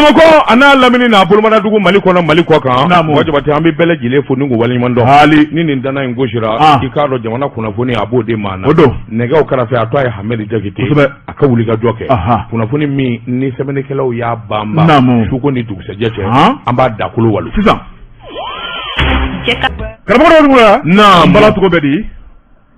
Bamakɔ a n'a lamini n'a bolomadadugu, Mali kɔnɔ, Mali kɔ kan. Buwa Jabate, an bɛ bɛɛ lajɛlen fo ni k'u waleɲuman dɔn. Hali ni nin danna in gosira, Ah. i k'a dɔn jamana kunnafoni a b'o de maa na. O don. Nɛgɛw kɛrɛfɛ, a to a ye Hamɛdi Jakite a ka wuli ka jɔ kɛ. Kunnafoni min ni sɛbɛnnikɛlaw y'a banba suko ni dugusɛjɛ cɛ, an b'a dakolo walo sisan. Karamɔgɔ Daba, Naam. Bala cogo bɛ di?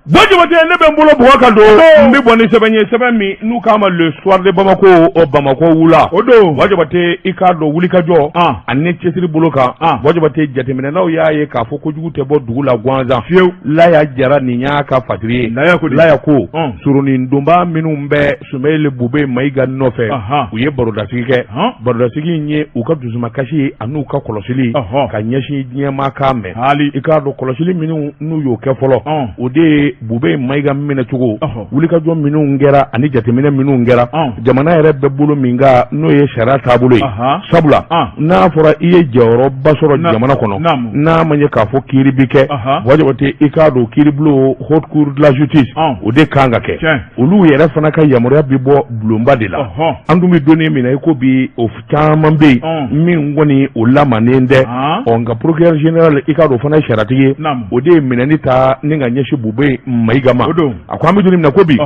Buwa Jabate, ne bɛ n bolo bugɔ ka don, n bɛ bɔ ni sɛbɛn ye, sɛbɛn min n'u k'a ma Le Soir de Bamako, o Bamakɔ wula. O don. Buwa Jabate, i k'a dɔn wulikajɔ ani cɛsiri bolo kan, Buwa Jabate, jateminɛnaw y'a ye k'a fɔ kojugu tɛ bɔ dugu la gansan. Fiyewu. Laya Jara, nin y'a ka fatiri ye. Laya ko di? Laya ko soronadonba minnu bɛ Sumayila Bube Mayiga nɔfɛ, u ye barodasigi kɛ. Barodasigi in ye u ka dusumakasi ye an'u ka kɔlɔsili ka ɲɛsin diɲɛmaa k'a mɛn. Hali i k'a dɔn kɔlɔsili minnu n'u y'o kɛ fɔlɔ, o de ye Bube Mayiga minɛcogo, wulikajɔ minnu kɛra ani jateminɛ minnu kɛra, jamana yɛrɛ bɛ bolo min kan, n'o ye sariya taabolo ye. Sabula n'a fɔra i ye jɔyɔrɔba sɔrɔ jamana kɔnɔ, n'a ma ɲɛ k'a fɔ kiiri bi kɛ, Buwa Jabate, i k'a dɔn kiiribulon, haute cour de la justice, o de kan ka kɛ. Olu yɛrɛ fana ka yamaruya bi bɔ bulonba de la. An dun bɛ don min na i ko bi, o caman bɛ yen min kɔni o lamanen tɛ. Ɔ nka procureur général, i k'a dɔn o fana ye sariyatigi ye, o de ye minɛni ta ni ka ɲɛsin Bube Mayiga ma. A ko an bɛ don min na ko bi,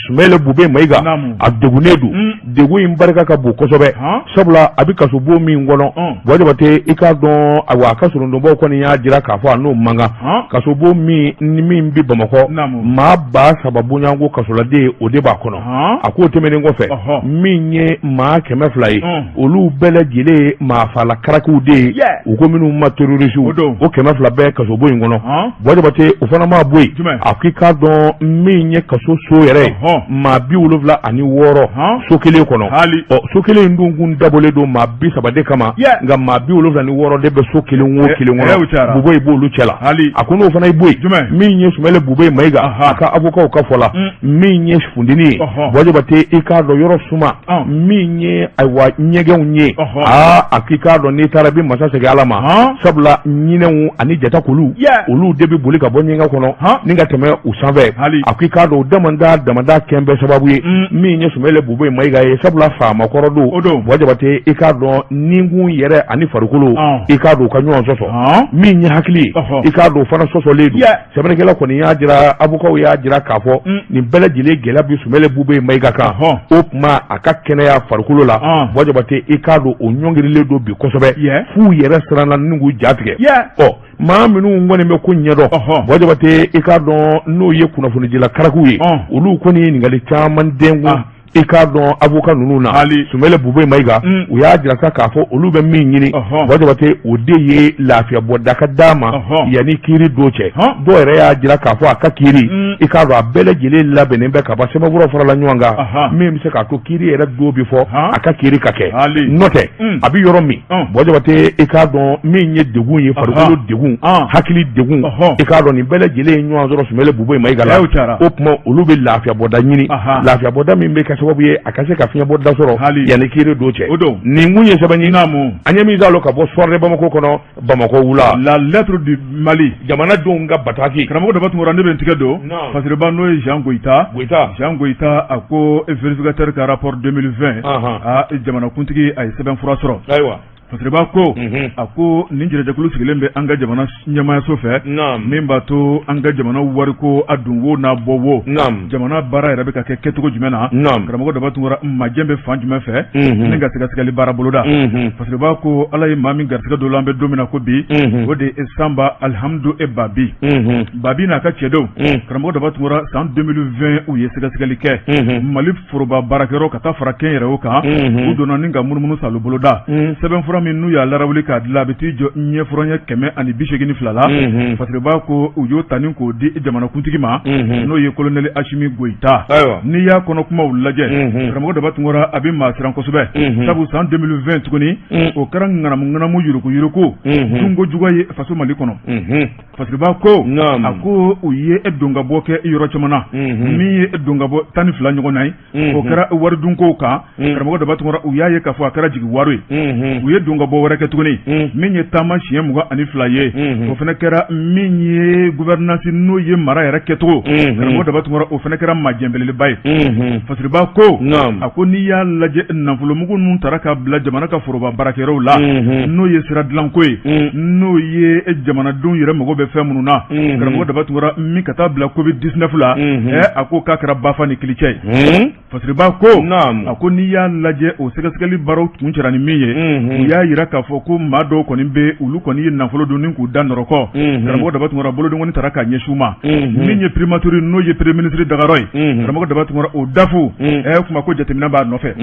Sumayila Bube Mayiga, a degunnen don. Degun in barika ka bon kosɛbɛ, sabula a bɛ kasobon min kɔnɔ, Buwa Jabate, i k'a dɔn, ayiwa, a ka soronadonbaw kɔni y'a jira k'a fɔ a n'o man kan. Kasobon min ni min bɛ Bamakɔ, maa 3000 bonyanko kasoladen, o de b'a kɔnɔ. A k'o tɛmɛnen kɔfɛ, min ye maa 200 ye, olu bɛɛ lajɛlen ye maa faala karakiw de ye, u ko minnu ma terroristew, o 200 bɛɛ kasobon in kɔnɔ. Buwa Jabate, o fana ma bɔ yen, a k'i k'a dɔn min ye kaso so yɛrɛ ye, maa 76 so kelen kɔnɔ. Ɔ so kelen in dun kun dabɔlen don maa 30 de kama, nka maa 76 de bɛ so kelen o kelen kɔnɔ. Bube b'olu cɛ la. A ko n'o fana ye bɔ yen, min ye Sumayila Bube Mayiga, a ka avocatw ka fɔ la, min ye funteni ye, Buwa Jabate, i k'a dɔn yɔrɔ suma min ye, ayiwa, ɲɛgɛnw ye, aa, a k'i k'a dɔn n'i taara i bɛ masa segin Ala ma, sabula ɲinɛw ani jatakulu, olu de bɛ boli ka bɔ ɲɛgɛn kɔnɔ ni ka tɛmɛ u sanfɛ. A k'i k'a dɔn o damada damada kɛn bɛ sababu ye min ye Sumayila Bube Mayiga ye, sabula faama kɔrɔ don. Buwa Jabate, i k'a dɔn ninkun yɛrɛ ani farikolo, i k'a dɔn u ka ɲɔgɔn sɔsɔ. Min ye hakili ye, i k'a dɔn o fana sɔsɔlen don. Sɛbɛnnikɛla kɔni y'a jira, avocatw y'a jira k'a fɔ nin bɛɛ lajɛlen gɛlɛya bɛ Sumayila Bube Mayiga kan. O tuma a ka kɛnɛya farikolo la, Buwa Jabate, i k'a dɔn o ɲɔngirilen don bi kosɛbɛ, f'u yɛrɛ siranna ni k'u ja tigɛ. Ɔ maa minnu kɔni bɛ ko ɲɛdɔn, Buwa Jabate, i k'a dɔn n'o ye kunnafonidila karakiw ye, olu kɔni ye ɲininkali caman dɛnkun, i k'a dɔn avocat ninnu na Sumayila Bube Mayiga. U y'a jira sa k'a fɔ olu bɛ min ɲini, Buwa Jabate, o de ye lafiya bɔda ka d'a ma yanni kiiri don cɛ. Dɔw yɛrɛ y'a jira k'a fɔ a ka kiiri, i k'a dɔn a bɛɛ lajɛlen labɛnnen bɛ ka ban, sɛbɛnfura farala ɲɔgɔn kan min bɛ se k'a to kiiri yɛrɛ don bi fɔ, a ka kiiri ka kɛ. N'o tɛ, a bɛ yɔrɔ min, Buwa Jabate, i k'a dɔn min ye degun ye, farikolo degun, hakili degun, i k'a dɔn nin bɛɛ lajɛlen ye ɲɔgɔn sɔrɔ Sumayila Bube Mayiga la. O tuma olu bɛ lafiya bɔda ɲini, lafiya bɔda min bɛ kɛ sababu ye a ka se ka fiɲɛbɔda sɔrɔ yanni kiiri don cɛ. Nin kun ye sɛbɛn ye an ye min sɔrɔ ka bɔ Soir de Bamako kɔnɔ, Bamakɔ wula. La Lettre du Mali. Jamanadenw ka bataki. Karamɔgɔ Daba Tunkara, ne bɛ n tigɛ don Fasiriba, n'o ye Jean Goyita. Goyita. Jean Goyita, a ko vérificateur ka rapport 2020, a jamanakuntigi a ye sɛbɛnfura sɔrɔ. Fasiriba ko, a ko nin jɛrɛjɛkulu sigilen bɛ an ka jamana ɲɛmaayaso fɛ, min b'a to an ka jamana wariko a donwo n'a bɔwo, jamana baara yɛrɛ bɛ ka kɛ kɛcogo jumɛn na. Karamɔgɔ Daba Tunkara, majɛ bɛ fan jumɛn fɛ ni ka sɛgɛsɛgɛli baara boloda. Fasiriba ko Ala ye maa min garisɛgɛ don la, an bɛ don min na ko bi, o de ye Sanba Alihamudu e Babi. Babi n'a ka cɛdenw, karamɔgɔ Daba Tunkara, san 2020 u ye sɛgɛsɛgɛli kɛ Mali foroba baarakɛyɔrɔ ka taa fara kɛnyɛrɛyew kan. U donna ni ka munumunu salo boloda. Sɛbɛnfura min n'u y'a larawuli k'a dilan, a bɛ t'i jɔ ɲɛfura ɲɛ 182 la. Fasiriba ko u y'o ta ni k'o di jamanakuntigi ma, n'o ye colonel Asimi Goyita. N'i y'a kɔnɔ kumaw lajɛ, karamɔgɔ Daba Tunkara, a bɛ maa siran kosɛbɛ, sabu san 2020 tuguni o kɛra ŋanamu ŋanamu, yuruku yuruku, dunko juguya ye faso Mali kɔnɔ. Fasiriba ko, a ko u ye donkabɔ kɛ yɔrɔ caman na, min ye donkabɔ 12 ɲɔgɔn na ye, o kɛra waridunkow kan. Karamɔgɔ Daba Tunkara, u y'a ye k'a fɔ a kɛra jigi wari ye, u ye don ka bɔ wɛrɛ kɛ tuguni min ye taama siɲɛ 22 ye, o fana kɛra min ye gouvernance, n'o ye mara yɛrɛ kɛcogo, karamɔgɔ Daba Tunkara, o fana kɛra majɛ belebeleba ye. Fasiriba ko a ko n'i y'a lajɛ, nafolomugu ninnu taara ka bila jamana ka foroba baarakɛyɔrɔw la, n'o ye sira dilanko ye, n'o ye jamanadenw yɛrɛ mago bɛ fɛn minnu na, karamɔgɔ Daba Tunkara, min ka taa bila covid 19 la, a ko k'a kɛra bafa ni kilicɛ ye. Fasiriba ko a ko n'i y'a lajɛ, o sɛgɛsɛgɛli baaraw kuncɛra ni min ye, u y'a jira k'a fɔ ko maa dɔw kɔni bɛ, olu kɔni ye nafolo dun ni k'u da nɔrɔkɔ. Karamɔgɔ Daba Tunkara, bolodenkɔni taara k'a ɲɛsin u ma. Min ye primature, n'o ye premier ministre dagayɔrɔ ye, karamɔgɔ Daba Tunkara, o DAF, kuma ko jateminɛ b'a nɔfɛ.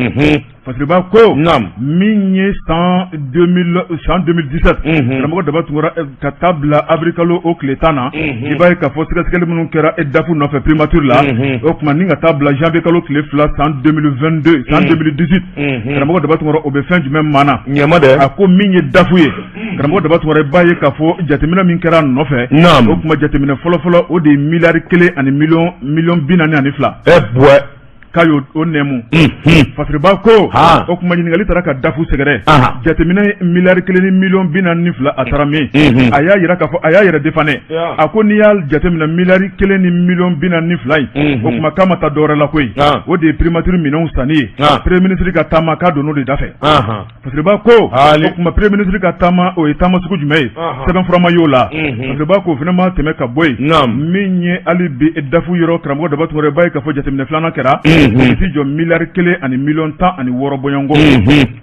Fasiriba ko min ye san 2017, karamɔgɔ Daba Tunkara, ka taa bila avril kalo o tile 10 na, i b'a ye k'a fɔ sɛgɛsɛgɛli minnu kɛra e DAF nɔfɛ primature la, o tuma ni ka taa bila janvier kalo tile 2 san 2022, san 2018, karamɔgɔ Daba Tunkara, o bɛ fɛn jumɛn maana ɲɛma dɛ? A ko min ye DAF ye, karamɔgɔ Daba Tunkara, i b'a ye k'a fɔ jateminɛ min kɛra a nɔfɛ, o tuma jateminɛ fɔlɔfɔlɔ, o de ye miliyari 1 ani miliyɔn 42 k'a y'o o nɛmu. Fasiriba ko o tuma ɲininkali taara ka DAF sɛgɛrɛ, jateminɛ miliyari 1 ni miliyɔn 42, a taara min? A y'a jira k'a fɔ a y'a yɛrɛ défendre. A ko n'i y'a jateminɛ, miliyari 1 ni miliyɔn 42 in, o tuma k'a ma taa dɔwɛrɛ la koyi, o de ye primature minɛnw sanni ye, premier ministre ka taama, k'a don o de da fɛ. Fasiriba ko o tuma premier ministre ka taama, o ye taama sugu jumɛn ye? Sɛbɛnfura ma y'o la. Fasiriba ko o fana ma tɛmɛ ka bɔ yen. Min ye hali bi DAF yɔrɔ, karamɔgɔ Daba Tunkara, i b'a ye k'a fɔ jateminɛ filanan kɛra, o bɛ t'i jɔ miliyari 1 ani miliyɔn 16 bɔɲɔgɔnko,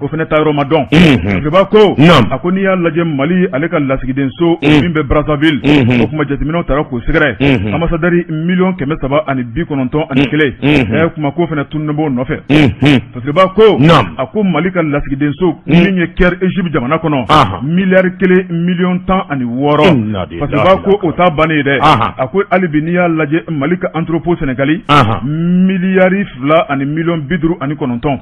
o fana taa yɔrɔ ma dɔn. Fasiriba ko a ko n'i y'a lajɛ, Mali ale ka lasigidenso min bɛ Brazzaville, o tuma jateminɛw taara k'o sɛgɛrɛ, ambassadeur 391 miliyɔn, kuma k'o fana tununnen b'o nɔfɛ. Fasiriba ko a ko Mali ka lasigidenso min ye Caire, Égypte jamana kɔnɔ, miliyari 1 miliyɔn 16. Fasiriba ko o t'a bannen ye dɛ. A ko hali bi n'i y'a lajɛ, Mali ka entrepôt Sénégali, miliyari 2 ani miliyɔn 59.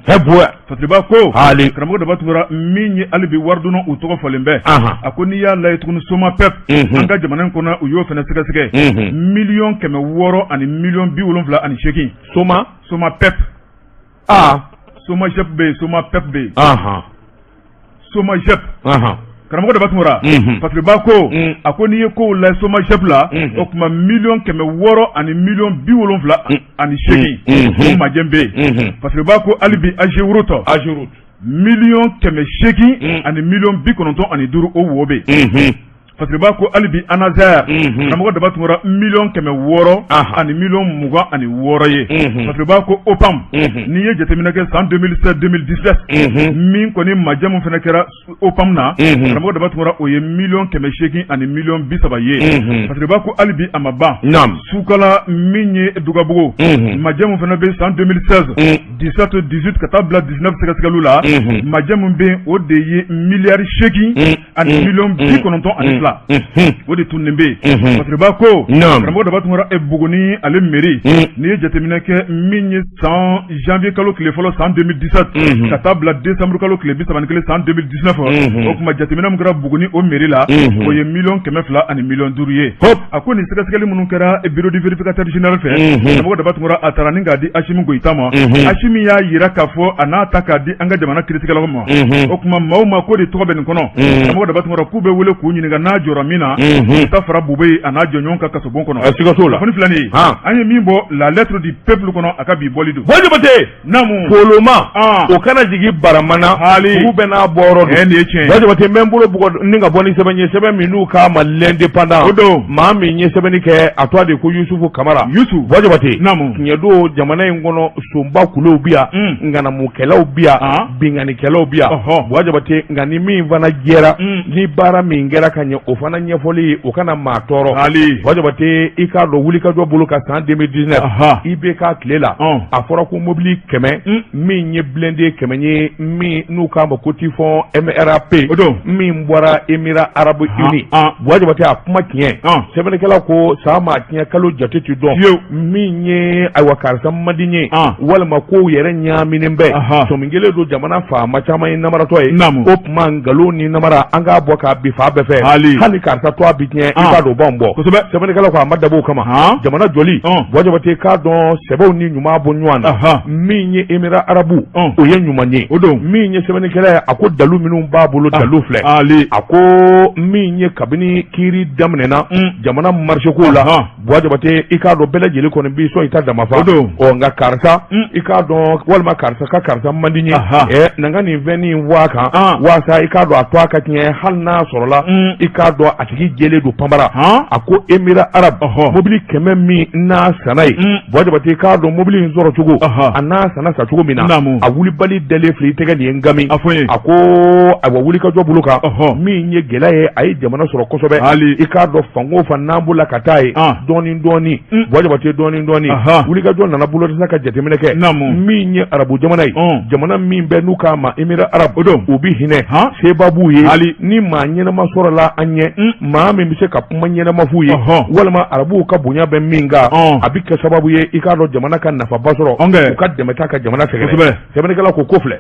Fasiriba ko, karamɔgɔ Daba Tunkara, min ye hali bi waridonna u tɔgɔ fɔlen bɛ, a ko n'i y'a lajɛ tuguni, Somapep, an ka jamana in kɔnɔ, u y'o fana sɛgɛsɛgɛ, 600 miliyɔn ani miliyɔn 78. Soma Somapep. Somajep bɛ yen, Somapep bɛ yen. Somajep, karamɔgɔ Daba Tunkara, Fasiriba ko a ko n'i ye kow lajɛ Somajep la, o tuma 600 miliyɔn ani miliyɔn 78, o majɛ bɛ yen. Fasiriba ko hali bi Ageroute, 800 miliyɔn ani miliyɔn 95, o wo bɛ yen. Fasiriba ko hali bi ANASER, karamɔgɔ Daba Tunkara, 600 miliyɔn ani miliyɔn 26 ye. Fasiriba ko OPAM, n'i ye jateminɛ kɛ san 2007 2017, min kɔni majɛ min fana kɛra OPAM na, karamɔgɔ Daba Tunkara, o ye 800 miliyɔn ani miliyɔn 30 ye. Fasiriba ko hali bi a ma ban. Sukala min ye Dugabugu, majɛ min fana bɛ san 2016, 17, 18 ka taa bila 19 sɛgɛsɛgɛliw la, majɛ min bɛ yen, o de ye miliyari 8 ani miliyɔn 92, o de tununnen bɛ yen. Fasiriba ko, karamɔgɔ Daba Tunkara, e Buguni ale mairie, n'i ye jateminɛ kɛ, min ye san janvier kalo tile fɔlɔ san 2017 ka taa bila décembre kalo tile 31 san 2019, o tuma jateminɛ min kɛra Buguni o mairie la, o ye 200 miliyɔn ani miliyɔn 5 ye. A ko nin sɛgɛsɛgɛli minnu kɛra bureau du vérificateur général fɛ, karamɔgɔ Daba Tunkara, a taara ni k'a di Asimi Goyita ma. Asimi y'a jira k'a fɔ a n'a ta k'a di an ka jamana kiiritigɛlaw ma. O tuma maa o maa ko de tɔgɔ bɛ nin kɔnɔ, karamɔgɔ Daba Tunkara, k'u bɛ wele k'u ɲininka n'a jɔra min na, u ta fara Bube a n'a jɔɲɔgɔn ka kasobon kɔnɔ. Siga t'o la. Kunnafoni filɛ nin ye, an ye min bɔ La Lettre du Peuple kɔnɔ, a ka bi bɔli don. Buwa Jabate. Naamu. Koloma o kana jigin barama na. Hali kuru bɛɛ n'a bɔyɔrɔ don. Nin ye tiɲɛ ye. Buwa Jabate, n bɛ n bolo bugɔ ni ka bɔ ni sɛbɛn ye, sɛbɛn min n'u k'a ma L'Indépendant. O don. Maa min ye sɛbɛnni kɛ, a tɔgɔ de ko Yusufu Kamara. Yusu. Buwa Jabate. Naamu. Tiɲɛ don, jamana in kɔnɔ, sonba kulew bi yan, ŋanamukɛlaw bi yan, binkannikɛlaw bi yan. Buwa Jabate, nka ni min fana jɛra, ni baara min kɛra ka ɲɛ, o fana ɲɛfɔli, o kana maa tɔɔrɔ. Hali. Buwa Jabate, i k'a dɔn, wulikajɔ bolo ka san 2019, IBK tile la, a fɔra ko mobili 100, min ye blindé 100 ye, min n'u k'a ma ko Typhoon MRAP, O don. min bɔra Émirats Arabes Unis. Buwa Jabate, a kuma tiɲɛ, sɛbɛnnikɛla ko san maa tiɲɛ, kalo jate tɛ dɔn. Min ye ayiwa karisa man di n ye, walima kow yɛrɛ ɲaaminen bɛ, sɔmi kelen don, jamana faama caman ye namaratɔ ye. O tuma nkalon ni namara, an k'a bɔ k'a bi fan bɛɛ fɛ. Hali. Hali karisa tɔgɔ bi tiɲɛ, i k'a dɔn o b'anw bɔ. Sɛbɛnnikɛla ko a ma dabɔ o kama. Jamana jɔli, Buwa Jabate k'a dɔn sɛbɛw ni ɲuman bɔ ɲɔgɔn na. Min ye Émirats arabes, o ye ɲuman ye. O don. Min ye sɛbɛnnikɛla ye, a ko dalu minnu b'a bolo, dalu filɛ. A ko min ye kabini kiiri daminɛna jamana marché ko la, Buwa Jabate, i k'a dɔn bɛɛ lajɛlen kɔni b'i sɔn i ta damafa. Ɔ nka karisa, i k'a dɔn, walima karisa ka karisa man di n ye, ɛ na n ka nin fɛn nin fɔ a kan waasa i k'a dɔn a tɔgɔ ka tiɲɛ, hali n'a sɔrɔla i k'a dɔn a tigi jɛlen don panbara. A ko Émirats arabes, mobili 100 min n'a sanna yen, Buwa Jabate, i k'a dɔn mobili in sɔrɔ cogo, a n'a sanna sa cogo min na, a wulibali dalen filɛ i tɛgɛ nin ye n kami. A ko ayiwa, wulikajɔ bolo kan, min ye gɛlɛya ye, a ye jamana sɔrɔ kosɛbɛ. I k'a dɔn fan o fan n'an bolila ka taa yen, dɔɔni dɔɔni, Buwa Jabate, dɔɔni dɔɔni, wulikajɔ nana boloda ka jateminɛ kɛ. Min ye arabu jamana ye, jamana min bɛ n'u k'a ma Émirats arabes, u bɛ hinɛ, seba b'u ye. Ni maa ɲɛnama sɔrɔla an ɲɛ, maa min bɛ se ka kuma ɲɛnama f'u ye, walima arabuw ka bonya bɛ min kan, a bɛ kɛ sababu ye, i k'a dɔn, jamana ka nafaba sɔrɔ, u ka dɛmɛ ta ka jamana sɛgɛrɛ. Sɛbɛnnikɛla ko ko filɛ.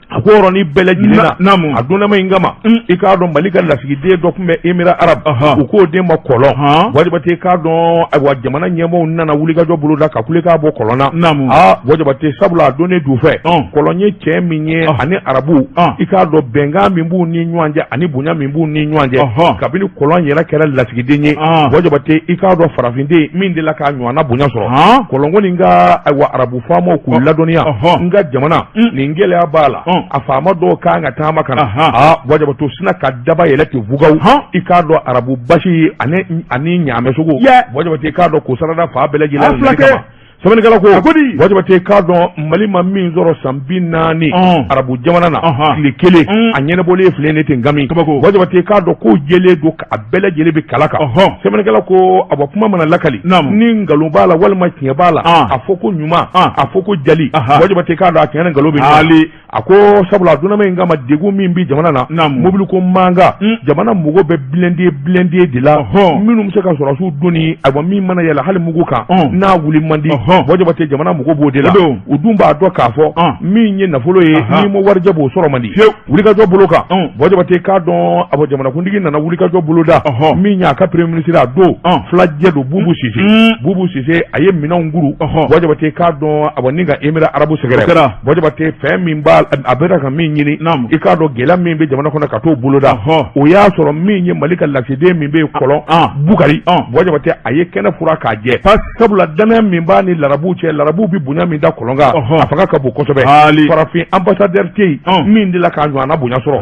A ko yɔrɔnin bɛɛ lajɛlen na, a donnama in kama, i k'a dɔn Mali ka lasigiden dɔ tun bɛ Émirats arabes, u k'o den ma Kɔlɔn. Buwa Jabate, i k'a dɔn, ayiwa, jamana ɲɛmaaw nana wulikajɔ boloda ka kule k'a bɔ Kɔlɔn na. Aa, Buwa Jabate, sabula a donnen du fɛ, Kɔlɔn ye cɛ min ye, ani arabu, i k'a dɔn bɛnkan min b'u ni ɲɔgɔn cɛ ani bonya min b'u ni ɲɔgɔn cɛ, kabini Kɔlɔn yɛrɛ kɛra lasigiden ye, Buwa Jabate, i k'a dɔn farafinden min delila k'a ɲɔgɔnna bonya sɔrɔ. Kɔlɔn kɔni ka, ayiwa, arabu faamaw k'u ladɔnniya, n ka jamana nin gɛlɛya b'a la, a faama dɔw kan ka taama ka na. Aa, Buwa Jabate, o sinna ka daba yɛlɛ ten fugaw, i k'a dɔn arabu basi ani ɲaamɛsogo, Buwa Jabate, i k'a dɔn k'o sarada fa bɛɛ lajɛlen kama. Sɛbɛnnikɛla ko, Buwa Jabate, k'a dɔn Mali ma min sɔrɔ san 40 arabu jamana na, tile kelen a ɲɛnabɔlen filɛ ne ten gami. Buwa Jabate, k'a dɔn k'o jɛlen don, a bɛɛ lajɛlen bɛ kala kan. Sɛbɛnnikɛla ko, a bɔ kuma mana lakali, ni nkalon b'a la walima tiɲɛ b'a la, a fɔ ko ɲuman, a fɔ ko jali, Buwa Jabate, k'a dɔn a tiɲɛ ni nkalon bɛ ɲɔgɔn. A ko sabula a donnama in kama, degun min bɛ jamana na, mobili ko mankan, jamana mago bɛ blindé blindé de la, minnu bɛ se ka sɔrɔdasiw doni, ayiwa, min mana yɛlɛ hali mugu kan n'a wuli man di. Buwa Jabate, jamana mago b'o de la. U dun b'a dɔn k'a fɔ min ye nafolo ye, n'i ma warijɛ b'o sɔrɔ man di. Wulikajɔ bolo kan, Buwa Jabate, k'a dɔn a bɔ jamanakuntigi nana wulikajɔ boloda. Min y'a ka premier ministre, a don filajɛ don, Bubu Sise. Bubu Sise, a ye minɛnw kuru, Buwa Jabate, k'a dɔn a bɔ ni ka Émirats arabes sɛgɛrɛ. Buwa Jabate, fɛn min b'a a bɛ ka min ɲini, i k'a dɔn gɛlɛya min bɛ jamana kɔnɔ, ka t'o boloda. O y'a sɔrɔ min ye Mali ka lasigiden min bɛ yen, Kɔlɔn Bukari, Buwa Jabate, a ye kɛnɛ fura k'a jɛ, sabula danaya min b'a ni larabuw cɛ, larabuw bɛ bonya min da Kɔlɔn kan, a fanga ka bon kosɛbɛ. Farafin ambassadeur tɛ yen min delila k'a ɲɔgɔnna bonya sɔrɔ.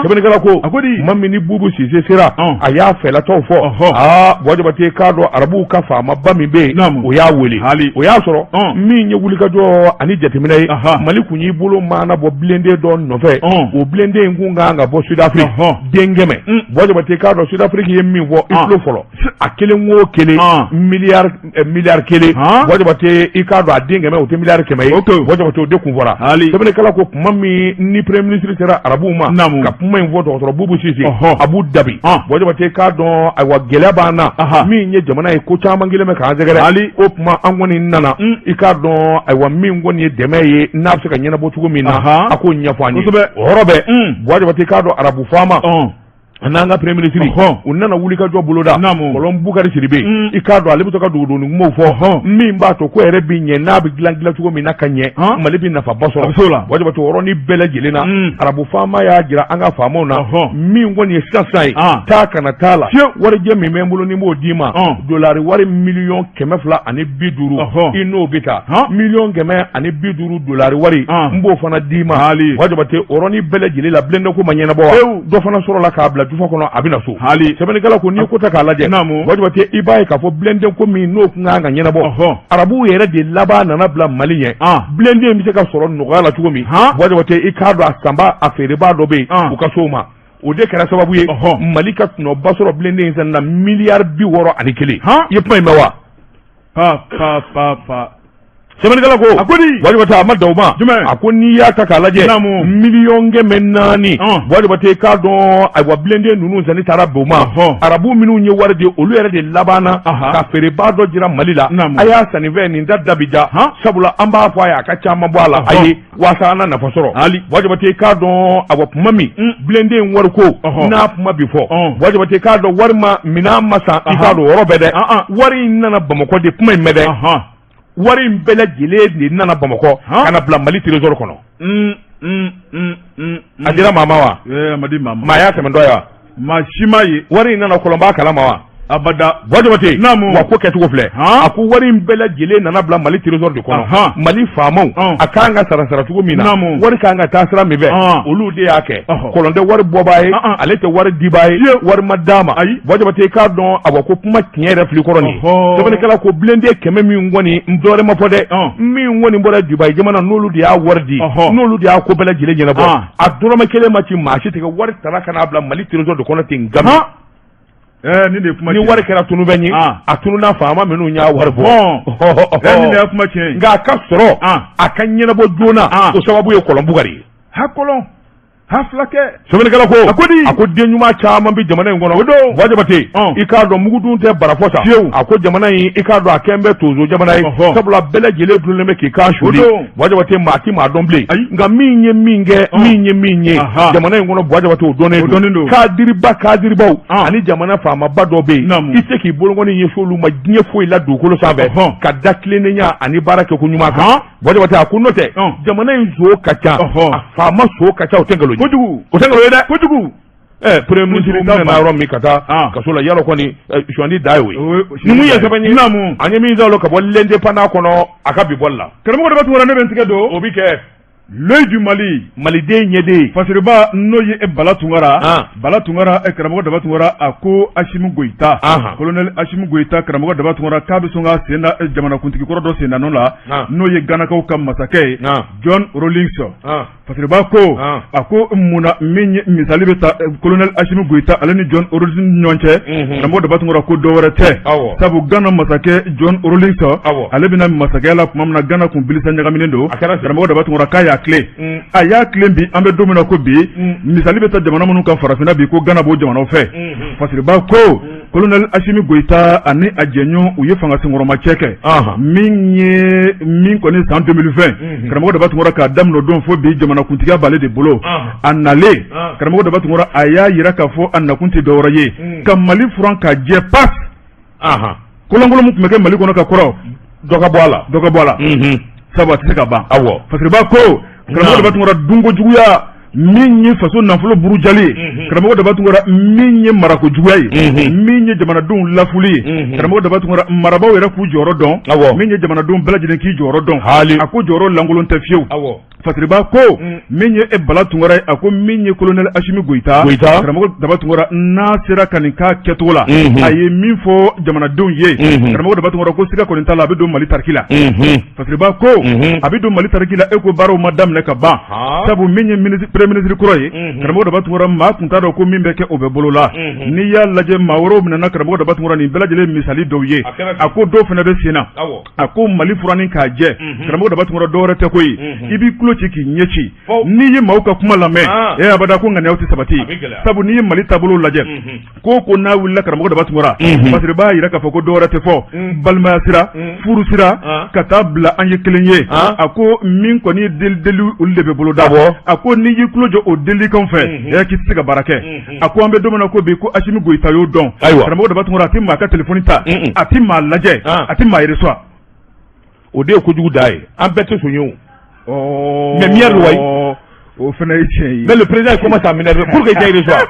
Sɛbɛnnikɛla ko, tuma min ni Bubu Sise sera, a y'a fɛlatɔw fɔ. Aa, Buwa Jabate, k'a dɔn arabuw ka faamaba min bɛ yen, o y'a wele. O y'a sɔrɔ min ye wulikajɔ ani jateminɛ ye, Mali kun y'i bolo maana bɔ blindé dɔ nɔfɛ. O blindé in kun kan ka bɔ Sud-Afrique, den 100. Buwa Jabate, k'a dɔn Sud-Afrique ye min fɔ, i tulo fɔlɔ, a kelen o kelen miliyari 1. Buwa Jabate, i k'a dɔn a den 100, o tɛ miliyari 100 ye. Buwa Jabate, o de kun fɔra. Sɛbɛnnikɛla ko, tuma min ni premier ministre sera arabuw ma ka kuma in fɔ, dɔgɔtɔrɔ Bubu Sise, Abu Dhabi, Buwa Jabate, k'a dɔn ayiwa gɛlɛya b'an na, min ye jamana ye, ko caman kelen bɛ k'an sɛgɛrɛ. O tuma an kɔni nana, i k'a dɔn ayiwa min kɔni ye dɛmɛ ye, n'a bɛ se ka ɲɛnabɔ cogo min na, a k'o ɲɛfɔ an ye. O yɔrɔ bɛɛ, Buwa Jabate, k'a dɔn arabu faama n'an ka premier ministre, u nana wulikajɔ boloda. Kɔlɔn Bukari Sidibe, i k'a dɔn ale bɛ to ka dogodogoni kumaw fɔ min b'a to ko yɛrɛ bɛ ɲɛ, n'a bɛ dilan dilan cogo min na ka ɲɛ, Mali bɛ nafaba sɔrɔ. Buwa Jabate, o yɔrɔnin bɛɛ lajɛlen na, arabu faama y'a jira an ka faamaw na, min kɔni ye sisan sisan ye, taa kana t'a la, warijɛ min bɛ n bolo ni n b'o d'i ma, dolari wari 250 miliyɔn, i n'o bɛ taa 150 miliyɔn dolari wari, n b'o fana d'i ma. Buwa Jabate, o yɔrɔnin bɛɛ lajɛlen la, blindé ko ma ɲɛnabɔ wa? Dɔ fana sɔrɔla k'a bila jufa kɔnɔ, a bɛ na so. Sɛbɛnnikɛla ko, n'i ko ta k'a lajɛ, Buwa Jabate, i b'a ye k'a fɔ blindé ko min n'o kun kan ka ɲɛnabɔ, arabuw yɛrɛ de laban nana bila Mali ɲɛ, blindé in bɛ se ka sɔrɔ nɔgɔya la cogo min. Buwa Jabate, i k'a dɔn a sanba a feerebaa dɔ bɛ yen, u ka s'o ma. O de kɛra sababu ye Mali ka tɔnɔba sɔrɔ blindé in sanni na, 61 miliyari. I ye kuma in mɛn wa? Pa pa pa pa. Sɛbɛnnikɛla ko a ko di Buwa Jabate a ma dan o ma jumɛn a ko n'i y'a ta k'a lajɛ Naamu. miliyɔn 400 Ɔn. Buwa Jabate i k'a dɔn ayiwa blindé ninnu sanni taara bɛn o ma Ɔhɔn. arabu minnu ye wari di olu yɛrɛ de labanna Aha. ka feerebaa dɔ jira Mali la Naamu. a y'a sannifɛn nin da da bi ja Han. sabula an b'a fɔ a ye a ka caman bɔ a la Ɔhɔn. ayi waasa an na nafa sɔrɔ Ali. Buwa Jabate i k'a dɔn awa tuma min blindé in wari ko Ɔhɔn. n'a kuma bi fɔ Ɔn. Buwa Jabate i k'a dɔn wari ma minɛn ma san i Aha. k'a dɔn o yɔrɔ bɛɛ dɛ An, an. wari in nana Bamakɔ de kuma in mɛn dɛ Ɔhɔn. wari in bɛɛ lajɛlen de nana Bamakɔ Han. ka na bila Mali trésor kɔnɔ A dira maa ma wa Ee, a ma di maa ma. maa y'a tɛmɛtɔ ye wa Maa si m'a ye. Wari in nana kɔlɔn b'a kalama wa Abada. Buwa Jabate Naamu. wa ko kɛcogo filɛ Han. a ko wari in bɛɛ lajɛlen nana bila Mali trésor de kɔnɔ Ahan. Mali faamaw Ɔn. a kan ka sara sara cogo min na Naamu. wari kan ka taa sira min fɛ Ɔn. olu de y'a kɛ Ɔhɔ. kɔlɔn tɛ wari bɔbaa ye An, an. ale tɛ wari dibaa ye Fiyewu. wari ma d'a ma Ayi. Buwa Jabate i k'a dɔn awa ko kuma tiɲɛ yɛrɛ fili kɔrɔ nin ye Ɔhɔ. sɛbɛnnikɛla ko blindé 100 min kɔni n dɔwɛrɛ ma fɔ dɛ Ɔn. min kɔni bɔra Dubayi jamana n'olu de y'a wari di Ɔhɔ. n'olu de y'a ko bɛɛ lajɛlen ɲɛnabɔ An. a dɔrɔmɛ kelen ma ci maa si tigɛ wari tara ka n'a bila Mali trésor de kɔnɔ ten gami Han. Ɛɛ, nin de ye kuma ni tiɲɛ. wari kɛra tunufɛn ye Ah. a tununa faama minnu y'a wari bɔ Ɔn. Ɛɛ, nin de y'a kuma tiɲɛ ye. nka a ka sɔrɔ Ah. a ka ɲɛnabɔ joona Ah. o sababu ye kɔlɔn bugari ye Ha kɔlɔn. Ha fulakɛ. Sɛbɛnnikɛla ko A ko di? a ko den ɲuman caman bɛ jamana in kɔnɔ O don. Buwa Jabate Ɔn. i k'a dɔn mugudun tɛ barafɔ sa Fiyewu. a ko jamana in i k'a dɔn a kɛn bɛ tozo jamana ye Ɔhɔ. sabula bɛɛ lajɛlen dulonnen bɛ k'i kan suli O don. Buwa Jabate maa ti maa dɔn bilen Ayi. nka min ye min kɛ Ɔn. min ye min ye Aha. jamana in kɔnɔ Buwa Jabate o dɔnnen O dɔnnen don. kadiriba kadiribaw Ɔn. ani jamana faamaba dɔ bɛ yen Naamu. i tɛ se k'i bolokɔni ɲɛsin olu ma diɲɛ foyi la dugukolo sanfɛ Ɔhɔn. ka da tilennenya ani baara kɛko ɲuman kan Han. Buwa Jabate a ko n'o tɛ Ɔn. jamana in so ka ca Ɔhɔ. a faama so ka ca o tɛ nkalon ye Kojugu. o tɛ nkalon ye dɛ Kojugu. ɛ premier ministre Kuntigi ta minɛna ban. yɔrɔ min ka taa Ah. kaso la yalɔ kɔni sɔndi da ye o ye O ye- ni mun ye sɛbɛn ye Naamu. an ye min sɔrɔ ka bɔ l'indépendant kɔnɔ a ka bi bɔli la Karamɔgɔ Daba Tunkara ne bɛ n tigɛ don. o bi kɛ L'œil du Mali. Maliden ɲɛden Fasiriba n'o ye e Bala Tunkara. Ah. Bala Tunkara e karamɔgɔ Daba Tunkara a ko Asimi Goyita. Ahan. Colonel Asimi Goyita karamɔgɔ Daba Tunkara k'a bɛ sɔn k'a sen da jamanakuntigi kɔrɔ dɔ sen da nɔ la. Ah. N'o ye Ganakaw ka masakɛ ye. Ah. John Rawlings. Ah. Fasiriba ko Ah. a ko mun na min ye misali bɛ ta colonel Asimi Goyita ale ni John Rawlings ni ɲɔgɔn cɛ. Mhm. Karamɔgɔ Daba Tunkara ko dɔ wɛrɛ tɛ. Awɔ. Sabu Gana masakɛ John Rawlings. Awɔ. Ale bɛna masakɛya la tuma min na Gana kun bilisa ɲagaminen don. A kɛra ten. Karamɔgɔ Daba Tunkara k'a y'a tilen. Mm. A y'a tilen bi an bɛ don min na ko bi. Mm. Misali bɛ ta jamana minnu kan farafinna bi ko Gana b'o jamanaw fɛ. Mhm. Fasiriba ko colonel Asimi Goyita ani a jɛɲɔgɔn u ye fanga senkɔrɔmacɛ kɛ. Ahan. Min ye min kɔni san 2020 Mhm. karamɔgɔ Daba Tunkara k'a daminɛ o don fo bi jamanakuntigiya b'ale de bolo. Ahan. A nalen Ah. karamɔgɔ Daba Tunkara a y'a jira k'a fɔ a nakun tɛ dɔwɛrɛ ye Mm. ka Mali furan ka jɛ pas Ahan. kolankolon min tun bɛ kɛ Mali kɔnɔ ka kɔrɔ dɔ ka bɔ a la dɔ ka bɔ a la Mhm. sabu a tɛ se ka ban. Awɔ. Fasiriba ko karamɔgɔ Naam. Daba Tunkara dunko juguya min ye faso nafolo burujali ye Mhm. karamɔgɔ Daba Tunkara min ye marako juguya ye Mhm. min ye jamanadenw lafuli ye Mhm. karamɔgɔ Daba Tunkara marabaaw yɛrɛ k'u jɔyɔrɔ dɔn Awɔ. min ye jamanadenw bɛɛ lajɛlen k'i jɔyɔrɔ dɔn Haali. a ko jɔyɔrɔ lankolon tɛ fiyewu Awɔ. Fasiriba ko Mm. min ye e Bala Tunkara ye a ko min ye colonel Asimi Goyita Goyita. karamɔgɔ Daba Tunkara n'a sera ka nin k'a kɛcogo la Mhm. a ye min fɔ jamanadenw ye Mhm. karamɔgɔ Daba Tunkara ko siga kɔni t'a la a bɛ don Mali tariki la Mhm. Fasiriba ko Mhm. a bɛ don Mali tariki la e ko baaraw ma daminɛ ka ban Han. sabu min ye premier ministre kɔrɔ ye Mhm. karamɔgɔ Daba Tunkara maa tun t'a dɔn ko min bɛ kɛ o bɛ bolo la Mhm. n'i y'a lajɛ maa wɛrɛw minɛna karamɔgɔ Daba Tunkara nin bɛɛ lajɛlen misali dɔw ye A kɛra ten. a ko dɔw fana bɛ sen na Awɔ. a ko Mali furanni k'a jɛ Mhm. karamɔgɔ Daba Tunkara dɔwɛrɛ tɛ koyi Mhm. i b'i tulo ci k'i ɲɛ ci Fo. n'i ye maaw ka kuma lamɛn Ah. e abada ko ŋaniyaw tɛ sabati A bɛ gɛlɛya. sabu n'i ye Mali taabolo lajɛ Mhm. ko ko n'a wulila karamɔgɔ Daba Tunkara Mhm. Fasiriba b'a jira k'a fɔ ko dɔwɛrɛ tɛ fɔ Mm. balimaya sira Mm. furu sira Ah. ka taa bila an ye kelen ye Ah. a ko min kɔni ye deli deli olu de bɛ boloda Awɔ. a ko n'i y'i tulo jɔ o delikan fɛ Mhm. ɛ k'i tɛ se ka baara kɛ Mhm. a ko an bɛ don min na ko bi ko Asimi Goyita y'o dɔn Ayiwa. karamɔgɔ Daba Tunkara a tɛ maa ka telefɔni ta Mm-mm. a tɛ maa lajɛ Ah. a tɛ maa reçoit O de ye kojugu da ye an bɛɛ tɛ son ye o Oh. Mais mieux wayi. O fana ye tiɲɛ ye. Mais le président il commence à m'énerver pour que i reçoit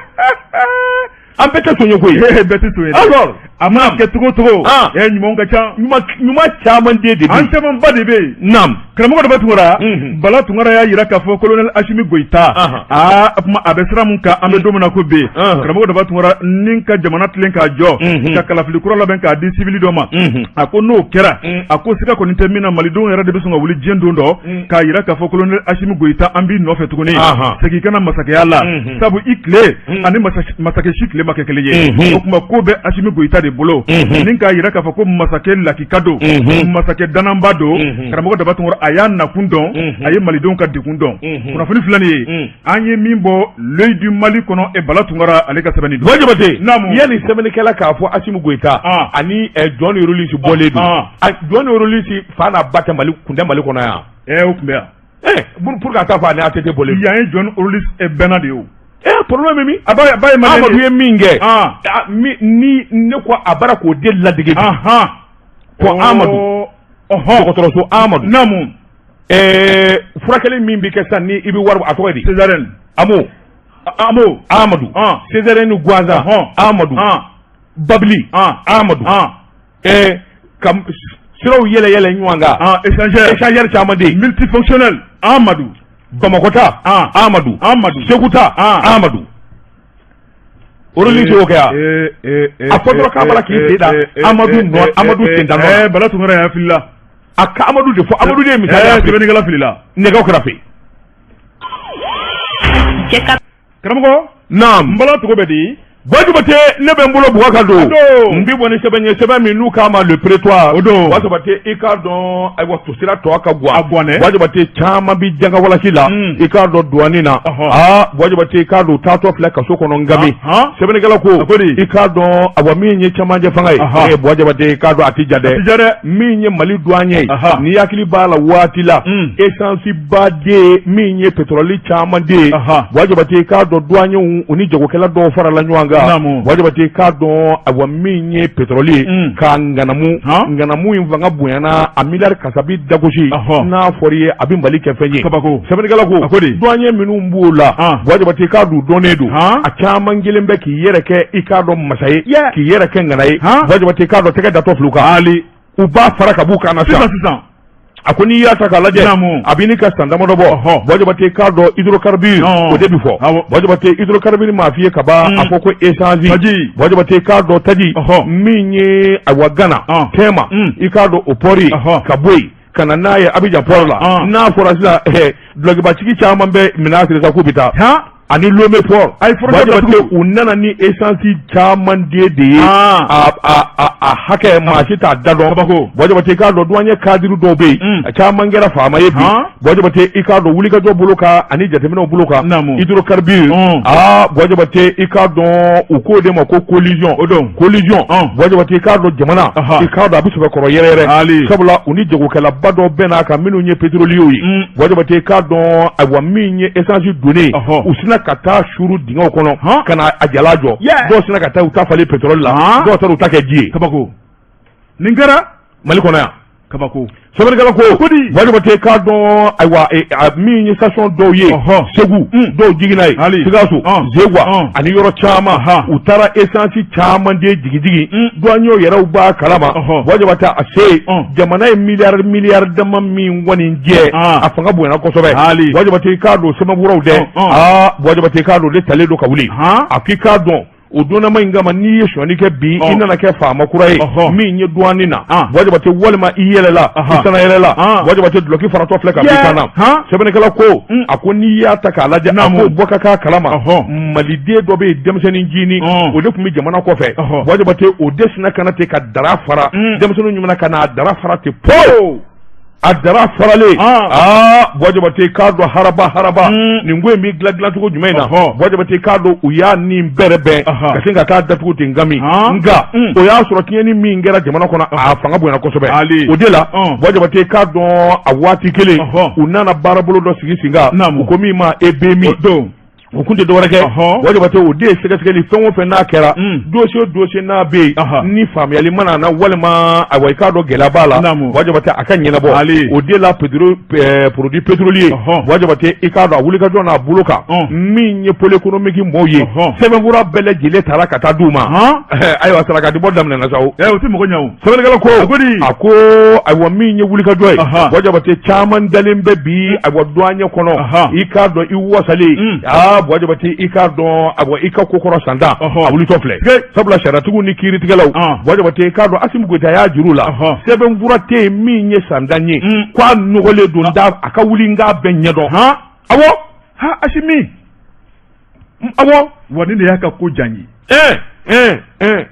an bɛɛ tɛ son ye koyi bɛɛ tɛ son ye dɛ. Alors a mana kɛ cogo o cogo. Ah. ɛ ɲumanw ka ca. Ɲuman caman den de bɛ An yen. camanba de bɛ yen. Naam. Karamɔgɔ Daba Tunkara. Mhm. Bala Tunkara y'a jira k'a fɔ colonel Asimi Goyita. Ahan. Aa a kuma a bɛ sira mun kan an bɛ don min na ko bi. Ahan. Karamɔgɔ Daba Tunkara ni ka jamana tilen k'a jɔ. Mhm. Ka kalafili kura labɛn k'a di civil dɔ ma. Mhm. A ko n'o kɛra. Mm. A ko siga kɔni tɛ min na malidenw yɛrɛ de bɛ sɔn ka wuli diɲɛ don dɔ. Mm. K'a jira k'a fɔ colonel Asimi Goyita an b'i nɔfɛ tuguni. Ahan. Segin ka na masakɛya la. Mhm. Sabu i tile Mm. ani masakɛ si tile ma kɛ kelen ye. Mhm. O tuma ko bɛ Asimi Goyita de bolo ni k'a jira k'a fɔ ko masakɛ lakika don masakɛ dananba don karamɔgɔ daba tunkara a y'a nakun dɔn a ye malidenw ka degun dɔn kunnafoni filɛ nin ye an ye min bɔ l'Œil du Mali kɔnɔ e Bala Tunkara ale ka sɛbɛnni don. Buwa Jabate, naamu, yanni sɛbɛnnikɛla k'a fɔ Asimi Goyita ani John Rawlings bɔlen don, John Rawlings fa n'a ba tɛ Mali kun tɛ Mali kɔnɔ yan. O tun bɛ yan. Pour que a t'a fɔ a ni ATT bɔlen don. Yan ye John Rawlings bɛnna de ye o. Problème bɛ min? A ba ye Malien de ye. Amadu ye min kɛ. Ni ne ko a bara k'o de ladege bi. Ko Amadu. Dɔgɔtɔrɔso Amadu. Naamu. Furakɛli min bɛ kɛ sisan ni i bɛ wari a tɔgɔ ye di? Césarienne. Amo. Amo. Amadu. Césarienne gansan. Amadu. Babili. Amadu. Ka siraw yɛlɛ yɛlɛ ɲɔgɔn kan. Échangeur. Échangeur caman de. Multifonctionnel. Amadu. Bamakɔ ta. Amadu. Amadu. Segu ta. Amadu. Rawlings y'o kɛ yan. A fɔ dɔrɔn k'a b'a la k'i sen da Amadu nɔ Amadu sen da nɔ la. Bala Tunkara y'a filila. A ka Amadu de fɔ Amadu de ye misali ye. Sɛbɛnnikɛla filila. Nɛgɛw kɛrɛfɛ. Karamɔgɔ. Naam. N bala togo bɛ di. Buwa Jabate ne bɛ n bolo bugɔ ka don. N bɛ bɔ ni sɛbɛn ye sɛbɛn min n'u k'a ma le prétoire. O don. Buwa Jabate i k'a dɔn ayiwa tosira tɔ ka gwan. A gwan dɛ. Buwa Jabate caman bɛ jangawalasi la. I k'a dɔn douane na. Aa Buwa Jabate i k'a dɔn u taatɔ filɛ kaso kɔnɔ Ngami. Sɛbɛnnikɛla ko. A ko di. I k'a dɔn awa min ye cɛmancɛ fanga ye. Ee Buwa Jabate i k'a dɔn a tɛ ja dɛ. A tɛ ja dɛ. Min ye Mali douanier ye. N'i hakili b'a la waati la. Essence ba de min ye pétrole caman de ye. Buwa Jabate i k'a dɔn douaniers u ni jagokɛla dɔw farala ɲɔgɔn kan. Buwa Jabate i k'a dɔn awa min ye pétrole ye k'a ŋanamu ŋanamu in fanga bonyana a miliyari kasabi dagosi n'a fɔra i ye a bɛ Mali kɛ fɛn ye. Kabako. Sɛbɛnnikɛla ko. A ko di. Douanier minnu b'o la. Buwa Jabate i k'a dɔn u dɔnnen don. A caman kelen bɛ k'i yɛrɛ kɛ i k'a dɔn masa ye. K'i yɛrɛ kɛ ŋana ye. Buwa Jabate i k'a dɔn tɛgɛ datɔ filɛ u kan. U b'a fara ka b'u kan na sisan sisan a ko n'i y'a ta k'a lajɛ a bɛ ka san damadɔ bɔ Buwa Jabate k'a dɔn hydrocarbure o de bɛ fɔ Buwa Jabate hydrocarbure m'a f'i ye ka ban a fɔ ko essence taji Buwa Jabate k'a dɔn taji min ye ayiwa Gana Tema i k'a dɔn o port ka bɔ yen ka na n'a ye Abidjan port la n'a fɔra sisan dulɔkibatigi caman bɛ minɛn siri sa k'u bɛ taa ani Lomé port a ye Buwa Jabate u nana ni essence caman de ye a hakɛ maa si t'a da dɔn Buwa Jabate i k'a dɔn douanier cadre dɔw bɛ yen a caman kɛra faama ye bi Buwa Jabate i k'a dɔn wulikajɔ bolo kan ani jateminɛw bolo kan hydrocarbure aa Buwa Jabate i k'a dɔn u k'o de ma ko collusion o don collusion Buwa Jabate i k'a dɔn jamana i k'a dɔn a bɛ sɛbɛkɔrɔ yɛrɛyɛrɛ sabula u ni jagokɛlaba dɔw bɛn'a kan minnu ye pétroliers ye Buwa Jabate i k'a dɔn ayiwa min ye essence donnen u sinna ka taa suuru dingɛw kɔnɔ ka na a jala jɔ dɔw sinna ka taa u ta falen pétrole la dɔw taara u ta kɛ ji ye kabako nin kɛra Mali kɔnɔ yan kabako sɛbɛnnikɛla ko ko di Buwa Jabate k'a dɔn ayiwa min ye station dɔw ye Segu dɔw jiginna yen Sikaso Zegwa ani yɔrɔ caman u taara essence caman de jigin jigin douaniers yɛrɛw b'a kalama Buwa Jabate a se jamana ye miliyari miliyari dama min kɔni jɛ a fanga bonyana kosɛbɛ Buwa Jabate i k'a dɔn sɛbɛnfuraw dɛ aa Buwa Jabate i k'a dɔn o de talen don ka wuli a k'i k'a dɔn o donnama in kama n'i ye sonyali kɛ bi i nana kɛ faama kura ye min ye douane na Buwa Jabate walima i yɛlɛla i sana yɛlɛla Buwa Jabate dulɔki faratɔ filɛ ka b'i kan na sɛbɛnnikɛla ko a ko n'i y'a ta k'a lajɛ a ko bɔ ka k'a kalama maliden dɔ bɛ yen denmisɛnnin ncinin o de tun bɛ jamana kɔfɛ Buwa Jabate o de sinna ka na ten ka dara fara denmisɛnninw ɲuman ka n'a dara fara ten po a dara faralen aa Buwa Jabate k'a dɔn haraba haraba nin ko in bɛ dilan dilancogo jumɛn na Buwa Jabate k'a dɔn u y'a nin bɛrɛ bɛn ka sin ka taa datugu ten Ngami nka o y'a sɔrɔ tiɲɛni min kɛra jamana kɔnɔ a fanga bonyana kosɛbɛ o de la Buwa Jabate k'a dɔn a waati kelen u nana baarabolo dɔ sigi sen kan u ko min ma EBMI o kun tɛ dɔwɛrɛ kɛ Buwa Jabate o de ye sɛgɛsɛgɛli fɛn o fɛn n'a kɛra dossier o dossier n'a bɛ yen ni faamuyali ma na walima ayiwa i k'a dɔn gɛlɛya b'a la Buwa Jabate a ka ɲɛnabɔ o de la produit pétrolier Buwa Jabate i k'a dɔn a wulikajɔ n'a bolo kan min ye pôle économique mɔɔw ye sɛbɛnfura bɛɛ lajɛlen taara ka taa d'u ma ayiwa sarakadibɔ daminɛna sa o tɛ mɔgɔ ɲɛ o sɛbɛnnikɛla ko a ko ayiwa min ye wulikajɔ ye Buwa Jabate caman dalen bɛ bi ayiwa douane kɔnɔ i k'a dɔn i wasalen aa Buwa Jabate i k'a dɔn ayiwa i ka kokɔrɔ santan a wulitɔ filɛ sabula sariyatigiw ni kiiritigɛlaw Buwa Jabate i k'a dɔn Asimi Goyita y'a juru la sɛbɛnfura tɛ yen min ye santan ye k'a nɔgɔlen don da a ka wuli n k'a bɛɛ ɲɛdɔn awɔ ha Asimi awɔ wa nin de y'a ka ko diya n ye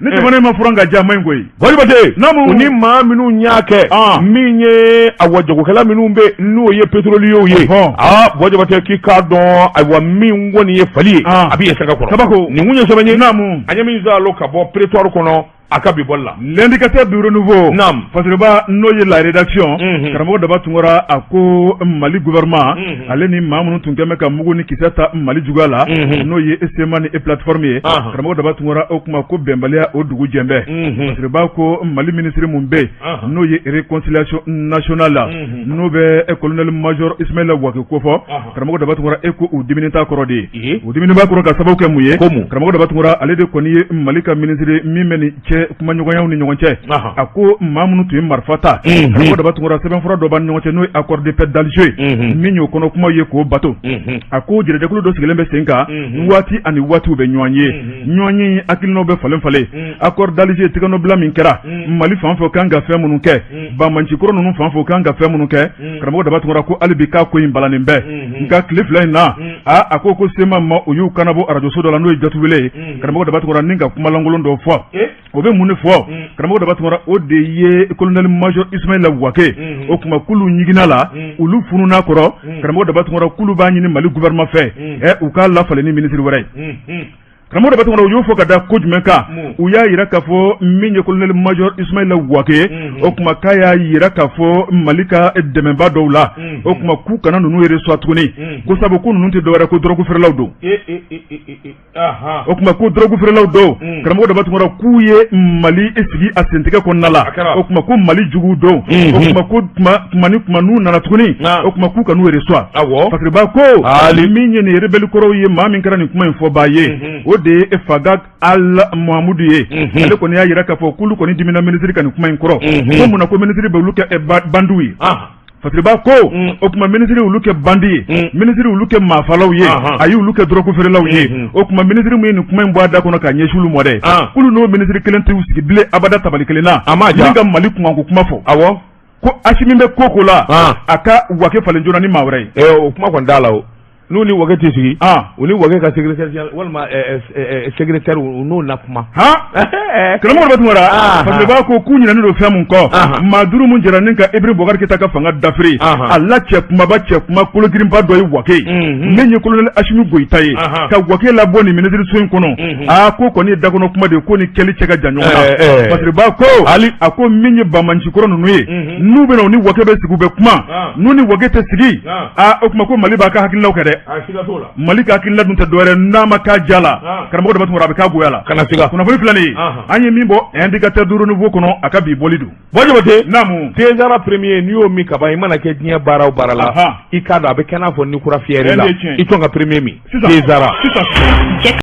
Ni jamana in ma furan ka jɛ a man ɲi koyi. Jabate, u ni maa minnu y'a kɛ min ye awa jagokɛla minnu bɛ n'o ye pétroliers ye, aa Buwa Jabate, k'i k'a dɔn ayiwa min kɔni ye fali ye, a bɛ ye sanga kɔrɔ. Kabako. Nin kun ye sɛbɛn ye, an ye min sɔrɔ ka bɔ prétoire kɔnɔ a ka bi bɔli la. L'indicateur du renouveau. Naam. Fasiriba, n'o ye la rédaction. Karamɔgɔ Daba Tunkara, a ko Mali gouvernement. Ale ni maa minnu tun kɛn bɛ ka mugu ni kisɛ ta Mali juguya la. N'o ye CMA ni plateforme ye. Karamɔgɔ Daba Tunkara, o kuma ko bɛnbaliya o dugu jɛn bɛ. Fasiriba ko Mali ministre mun bɛ yen, n'o ye réconciliation nationale la, n'o bɛ colonel major Ismaïla Wake kofɔ. Karamɔgɔ Daba Tunkara, e ko u diminen t'a kɔrɔ de ye. U diminen b'a kɔrɔ ka sababu kɛ mun ye? Ko mun? Karamɔgɔ Daba Tunkara, ale de kɔni ye Mali ka minisiri min bɛ nin cɛ kumaɲɔgɔnyaw ni ɲɔgɔn cɛ. A ko maa minnu tun ye marifa ta, karamɔgɔ Daba Tunkara, sɛbɛnfura dɔ b'an ni ɲɔgɔn cɛ, n'o ye accord de paix d'Alger, min y'o kɔnɔ kumaw ye k'o bato. A ko jɛrɛjɛkulu dɔ sigilen bɛ sen kan, waati ani waatiw bɛ ɲɔgɔn ye, ɲɔgɔn ye hakilinaw bɛ falen falen. Accord d'Alger tɛgɛnɔbila min kɛra, Mali fan fɛ kan ka fɛn minnu kɛ, banbaanci kɔrɔ ninnu fan fɛ kan ka fɛn minnu kɛ, karamɔgɔ Daba Tunkara ko hali bi k'a ko in balannen bɛ. Nka tile 2 in na, a ko ko CMA maa u y'u kanabɔ arajoso dɔ la, n'o ye Jatiwele ye. Karamɔgɔ Daba Tunkara ni ka kumalankolon dɔ fɔ, o bɛ mun de fɔ? Karamɔgɔ Daba Tunkara, o de ye colonel major Ismaïla Wake, o tuma k'olu ɲiginna la, olu fununa kɔrɔ. Karamɔgɔ Daba Tunkara, k'olu b'a ɲini Mali gouvernement fɛ, u k'a lafalen ni minisiri wɛrɛ ye. Karamɔgɔ Daba Tunkara, u y'o fɔ ka da ko jumɛn kan? U y'a jira k'a fɔ min ye colonel major Ismaïla Wake, o tuma k'a y'a jira k'a fɔ Mali ka dɛmɛba dɔw la, o tuma k'u kana ninnu reçoit tuguni, ko sabu ko ninnu tɛ dɔwɛrɛ ko drogue feerelaw don. O tuma ko drogue feerelaw don. Karamɔgɔ Daba Tunkara, k'u ye Mali sigi a sentigɛ kɔnɔna la, o tuma ko Mali jugu don. O tuma ko tuma ni tuma n'u nana tuguni, o tuma k'u kan'u reçoit. Fasiriba ko min ye nin rebelle kɔrɔw ye, maa min kɛra nin kuma in fɔbaa ye, o de ye Fagak Al Mahamudu ye. Ale kɔni y'a jira k'a fɔ k'olu kɔni dimina minisiri ka nin kuma in kɔrɔ, ko mun na ko minisiri bɛ olu kɛ bandiw ye. Fasiriba ko o tuma minisiri olu kɛ bandi ye, minisiri olu kɛ maafalaw ye, a ye olu kɛ drogue feerelaw ye. O tuma minisiri min ye nin kuma in bɔ a da kɔnɔ k'a ɲɛsin olu ma dɛ, k'olu n'o minisiri kelen t'u sigi bilen abada tabali kelen na ni ka Mali kunkanko kuma fɔ. Ko Asimi bɛ ko ko la, a ka Wake falen joona ni maa wɛrɛ ye. O kuma kɔni t'a la o. N'u ni Wake tɛ sigi, u ni Wake ka secrétaire général walima secrétaire, u n'o na kuma. Karamɔgɔ Daba Tunkara, Fasiriba ko k'u ɲinɛnen don fɛn mun kɔ, maa 5 mun jɛra ni ka Ibrahim Boubacar Keita ka fanga dafiri, a la cɛ kumaba, cɛ kuma kologirinba dɔ ye Wake ye, min ye colonel Asimi Goyita ye, ka Wake labɔ nin minisiriso in kɔnɔ, aa ko kɔni ye dakɔnɔ kuma de ye, ko ni kɛli cɛ ka jan ɲɔgɔn na. Fasiriba ko a ko min ye banbaanci kɔrɔ ninnu ye, n'u bɛna u ni Wake bɛ sigi, u bɛ kuma, n'u ni Wake tɛ sigi, aa o tuma ko Mali b'a ka hakililaw kɛ dɛ. Mali ka hakilila dun tɛ dɔwɛrɛ n'a ma k'a ja la, karamɔgɔ Daba Tunkara, a bɛ k'a goya la. Kana siga. Kunnafoni filɛ nin ye, an ye min bɔ Indicateur du renouveau kɔnɔ, a ka bi bɔli don. Buwa Jabate, naamu, Thé Zara premier, n'i y'o min ka ban, i mana kɛ diɲɛ baara o baara la, i k'a dɔn a bɛ kɛ n'a fɔ ni kura fiyɛri la, i tɔn ka premier min Thé Zara. Sisan.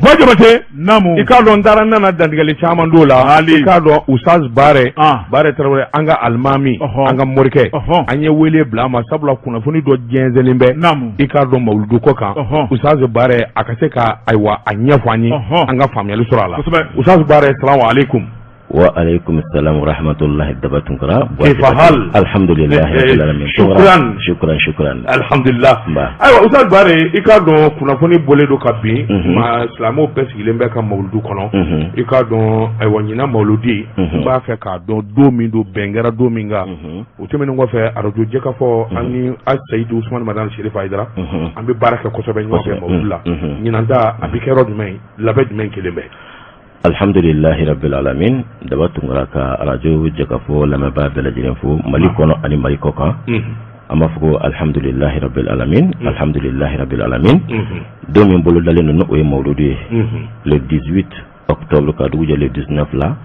Buwa Jabate, naamu, i k'a dɔn n taara n nana dantigɛli caman d'o la. I k'a dɔn Usaz Bare, Bare Tarawele, an ka alimami, an ka morikɛ, an ye wele bila a ma, sabula kunnafoni dɔ jɛnsɛnlen bɛ, i k'a dɔn mawuludu ko kan. Usaz Bare, a ka se ka ayiwa a ɲɛfɔ an ye, an ka faamuyali sɔrɔ a la. Usaz Bare, salamu aleykum. Wa alaikum salam wa rahmatullahi. Daba Tunkara. Kayfa hal? Alhamdulillah rabbil alamin. Shukran. Shukran, shukran. Alhamdulillah. Ba. Ayiwa Ustaz Bare, i k'a dɔn kunnafoni bɔlen don ka bin, ma silamɛw bɛɛ sigilen bɛ ka mawuludu kɔnɔ. I k'a dɔn, ayiwa, ɲinan mawuludi, n b'a fɛ k'a dɔn don min don, bɛn kɛra don min kan. O tɛmɛnen kɔfɛ, arajo Jɛkafɔ, an ni Seyidu Usumani Madani Serifu Hayidara, an bɛ baara kɛ kosɛbɛ ɲɔgɔn fɛ mawuludu la. Ɲinan ta, a bɛ kɛ yɔrɔ jumɛn ye, labɛn jumɛn kelen bɛ? Alhamdulillahi rabbil alamin. Daba Tunkara ka arajo Jɛkafɔ lamɛnbaa bɛɛ lajɛlen fo Mali kɔnɔ ani Mali kɔ kan. An b'a fɔ ko alhamdulillahi rabbil alamin, alhamdulillahi rabbil alamin. Don min bolodalen don, o ye mawuludu ye, le 18 octobre ka dugu jɛ le 19 la,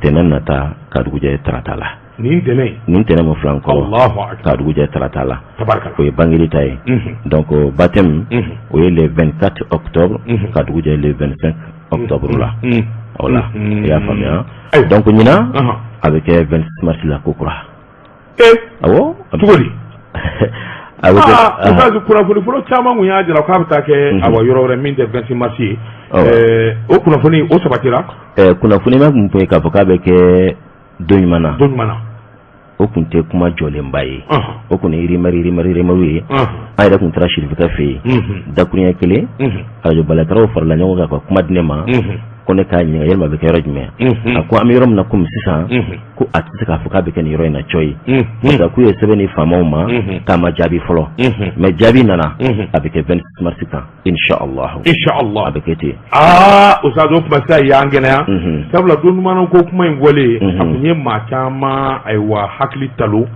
tɛnɛn nata ka dugu jɛ tarata la. Nin tɛnɛn? Nin tɛnɛn min filɛ an kɔrɔ. Allahu akbar. Ka dugu jɛ tarata la. Tabarikala. O ye bangeli ta ye. Donc baptême, o ye le 24 octobre ka dugu jɛ le 25 octobre la. O la, i y'a faamuya? Donc ɲinan, a bɛ kɛ 26 mars la ko kura. Awɔ. Cogo di? A bɛ kɛ Ustaz, kunnafoni fɔlɔ caman kun y'a jira k'a bɛ taa kɛ, awa, yɔrɔ wɛrɛ min tɛ 26 mars ye. O kunnafoni, o sabatira? Kunnafoni ma kun ye k'a fɔ k'a bɛ kɛ don ɲuman na. Don jumɛn na? O kun tɛ kuma jɔlenba ye, o kun ye rumeur, rumeur, rumeur ye. An yɛrɛ kun taara sirifukɛ fɛ yen dakuruɲɛ kelen, arajo balakɛlaw farala ɲɔgɔn kan ka kuma di ne ma ko ne k'a ɲininka yalima a bɛ kɛ yɔrɔ jumɛn. A ko an bɛ yɔrɔ min na komi sisan, ko a tɛ se k'a fɔ k'a bɛ kɛ nin yɔrɔ in na cɔ ye, parce que k'u ye sɛbɛn ni faamaw ma k'a ma jaabi fɔlɔ. Mais jaabi nana, a bɛ kɛ 26 mars kan, inshallah. Inshallah. A bɛ kɛ ten. Aa Ustaz, o kuma sisan y'an kɛnɛya, sabula don ɲuman ko kuma in fɔlen, a kun ye maa caman, ayiwa, hakili talo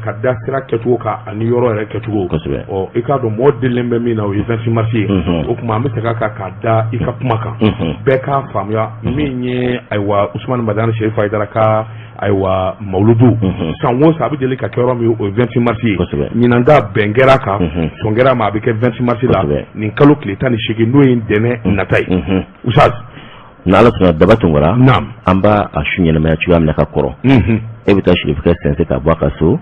ka da sira kɛcogo kan ani yɔrɔ yɛrɛ kɛcogo. Ɔ, i k'a dɔn, mɔgɔ delilen bɛ min na, o ye 26 mars ye. O tuma an bɛ segin a kan k'a da i ka kuma kan, bɛɛ k'a faamuya min ye, ayiwa, Usumani Madani Serifu Hayidara ka, ayiwa, mawuludu, san o san a bɛ deli ka kɛ yɔrɔ min, o ye 26 mars ye. Ɲinan ta, bɛn kɛra kan, sɔn kɛra ma, a bɛ kɛ 26 mars la, nin kalo tile 18, n'o ye ntɛnɛn nata ye, Ustaz. N'Ala sɔnna, Daba Tunkara, Naam. an b'a a su ɲɛnamaya cogoya min na ka kɔrɔ, e bɛ taa sirifukɛ sɛnsɛn ka bɔ a ka so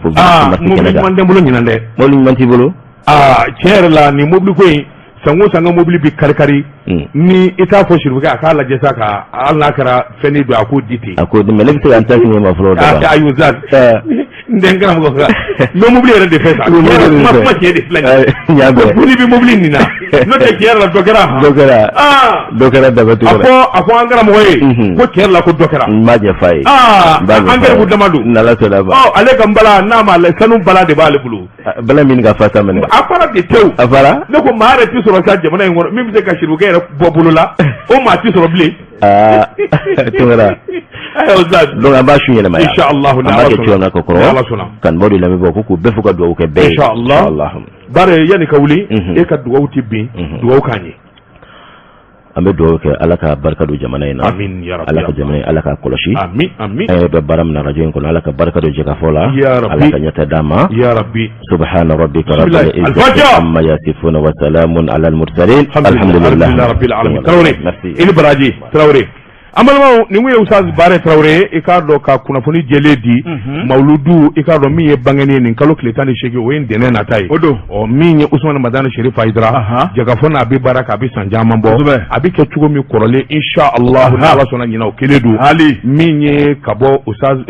fo Aa, mars mobili kɛnɛ kan. ɲuman tɛ n bolo ɲinan dɛ. Mobili ɲuman t'i bolo? Aa, tiɲɛ yɛrɛ la, nin mobili ko in, san o san ka mobili bi kari kari. Ni i t'a fɔ sirifukɛ a k'a lajɛ sa, ka hali n'a kɛra fɛn don, a k'o di ten. A ko mais ne bɛ se ka n ta sini ma fɔlɔ, Daba. Ayi Ustaz, n tɛ n karamɔgɔ kan, n bɛ mobili yɛrɛ de fɛ sa. I bɛ mobili de kuma fɛ. Kuma tiɲɛ de filɛ nin N y'a mɛn. ye, ko n'i bɛ mobili nin na, n'o tɛ, tiɲɛ yɛrɛ la, dɔ kɛra. Dɔ kɛra. Dɔ kɛra, Daba A Tunkara. fɔ, a fɔ an karamɔgɔ ye ko tiɲɛ yɛrɛ la, ko dɔ kɛra. N b'a ɲɛf'a ye. Aa, N b'a ɲɛf'a an ye. garibu dama don. N'Ala sɔnna ma. Ɔ, ale ka n bala n'a ma lɛ, sanu bala de b'ale bolo. Bala min ka fasa minɛ. A fara de tewu. A fara. Ne ko maa yɛrɛ tɛ sɔrɔ sa jamana in kɔnɔ min bɛ se ka sirifukɛ yɛrɛ bɔ bolo la, o maa tɛ sɔrɔ bilen. Aa Tunkara. Ayiwa Ustaz. Donc an b'a su ɲɛnamaya. Inshallah. An b'a kɛ cogoya min na ka Ni kɔrɔ. Ala sɔnna. Kanubaaw de lamɛnbaaw ko k'u bɛɛ fo ka dugawu kɛ bɛɛ ye. Inshallah. Inshallah. Bare, yanni ka wuli, e ka dugawu tɛ bin, dugawu k'an ye. An bɛ dugawu kɛ Ala ka barika don jamana in na. Amin ya rabbi. Ala ka jamana in, Ala k'a kɔlɔsi. Amin, amin. An yɛrɛ bɛ baara min na radio in kɔnɔ, Ala ka barika don jɛkafɔ la. Ya rabbi. Ala ka ɲɛta d'an ma. Ya rabbi. Subhana rabbika rabbil Bismillah. izzati Al-Fatiha. amma yasifuna wa salamun ala al-mursalin. Alhamdulillah rabbil alamin. Tarawele. Merci. I ni baraji Tarawele. An balimaw, nin kun ye Ustaz Bare Tarawele ye, i k'a dɔn, ka kunnafoni jɛlen di mawuludu, i k'a dɔn, min ye bangeni ye nin kalo tile 18, o ye ntɛnɛn nata ye. O don. Ɔ, min ye Usumani Madani Serifu Hayidara, jɛkafɔ n'a bɛ baara kɛ, a bɛ san caman bɔ. A bɛ kɛ cogo min kɔrɔlen, inshallah, ni Ala sɔnna, ɲinan o kelen don. Hali. Min ye ka bɔ Ustaz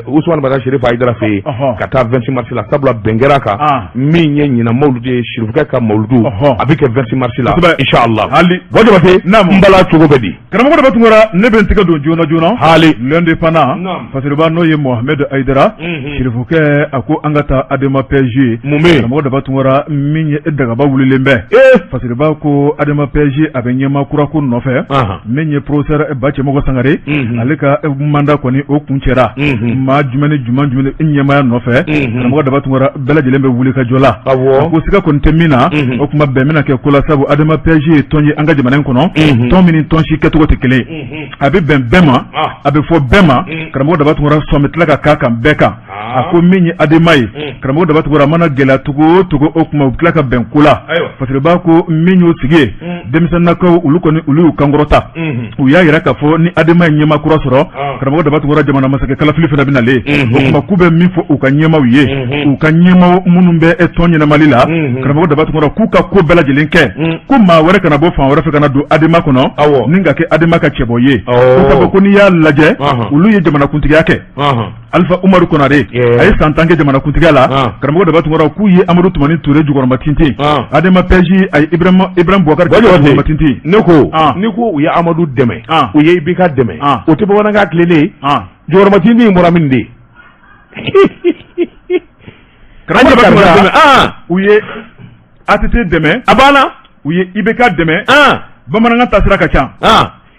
Usumani Madani Serifu Hayidara fɛ yen ka taa 26 mars la, sabula bɛn kɛra a kan, min ye ɲinan mawuludu ye, sirifukɛ ka mawuludu, a bɛ kɛ 26 mars la, inshallah. Hali. Bɔ Jabate, n bala cogo bɛ di? Karamɔgɔ Daba Tunkara, ne bɛ n tɛgɛ don joona joona. Hali. L'Indépendant. Fasiriba, n'o ye Mohamed Hayidara. Sirifukɛ, a ko an ka taa Adema PSG. Mun bɛ yen? Karamɔgɔ Daba Tunkara, min ye dagaba wulilen bɛ. Fasiriba ko Adema PSG a bɛ ɲɛmaa kura ko nɔfɛ. Min ye professeur Bacɛmɔgɔ Sangare. Ale ka mandat kɔni, o kuncɛra. Maa jumɛn ni jumɛn jumɛn ɲɛmaaya nɔfɛ. Karamɔgɔ Daba Tunkara, bɛɛ lajɛlen bɛ wuli ka jɔ la. Awɔ. A ko siga kɔni tɛ min na. O tuma bɛn bɛna kɛ ko la, sabu Adema PSG ye tɔn ye an ka jamana in kɔnɔ. Tɔn min ni tɔn si kɛcogo tɛ kelen ye. A bɛ bɛn bɛɛ ma. A bɛ fɔ bɛɛ ma. Karamɔgɔ Daba Tunkara, sɔn bɛ tila ka k'a kan bɛɛ kan. A ko min ye Adema ye. Karamɔgɔ Daba Tunkara, a mana gɛlɛya cogo o cogo, o tuma u bɛ tila ka bɛn ko la. Fasiriba ko min y'o sigi ye. Denmisɛnninnakaw, olu kɔni, olu y'u kankɔrɔta. U y'a yira k'a fɔ ni Adema ye ɲɛmaa kura sɔrɔ. Karamɔgɔ Daba Tunkara, jamana masakɛ kalafili fana bɛ nalen. O tuma k'u bɛ min fɔ u ka ɲɛmaaw ye. U ka ɲɛmaaw minnu bɛ tɔn ɲɛnamali la. Karamɔgɔ Daba Tunkara, k'u ka ko bɛɛ lajɛlen kɛ. Ko maa wɛrɛ kana bɔ fan wɛrɛ fɛ ka na don Adema kɔnɔ. Ni ka kɛ Adema ka cɛba cɛbɔ ye ko sabu ko n'i y'a lajɛ olu ye jamanakuntigiya kɛ Alifa Umaru Konare a ye san 10 kɛ jamanakuntigiya la karamɔgɔ Daba Tunkara k'u ye Amadu Tumani Ture jukɔrɔmatintin Adema PAIGC a ye Ibrahim Boubacar jukɔrɔmatintin ne ko n'i ko u ye Amadu dɛmɛ u ye IBK dɛmɛ o tɛ bamanankan tilennen ye jukɔrɔmatintin bɔra min de karamɔgɔ Daba Tunkara u ye ATT dɛmɛ a banna u ye IBK dɛmɛ bamanankan taasira ka ca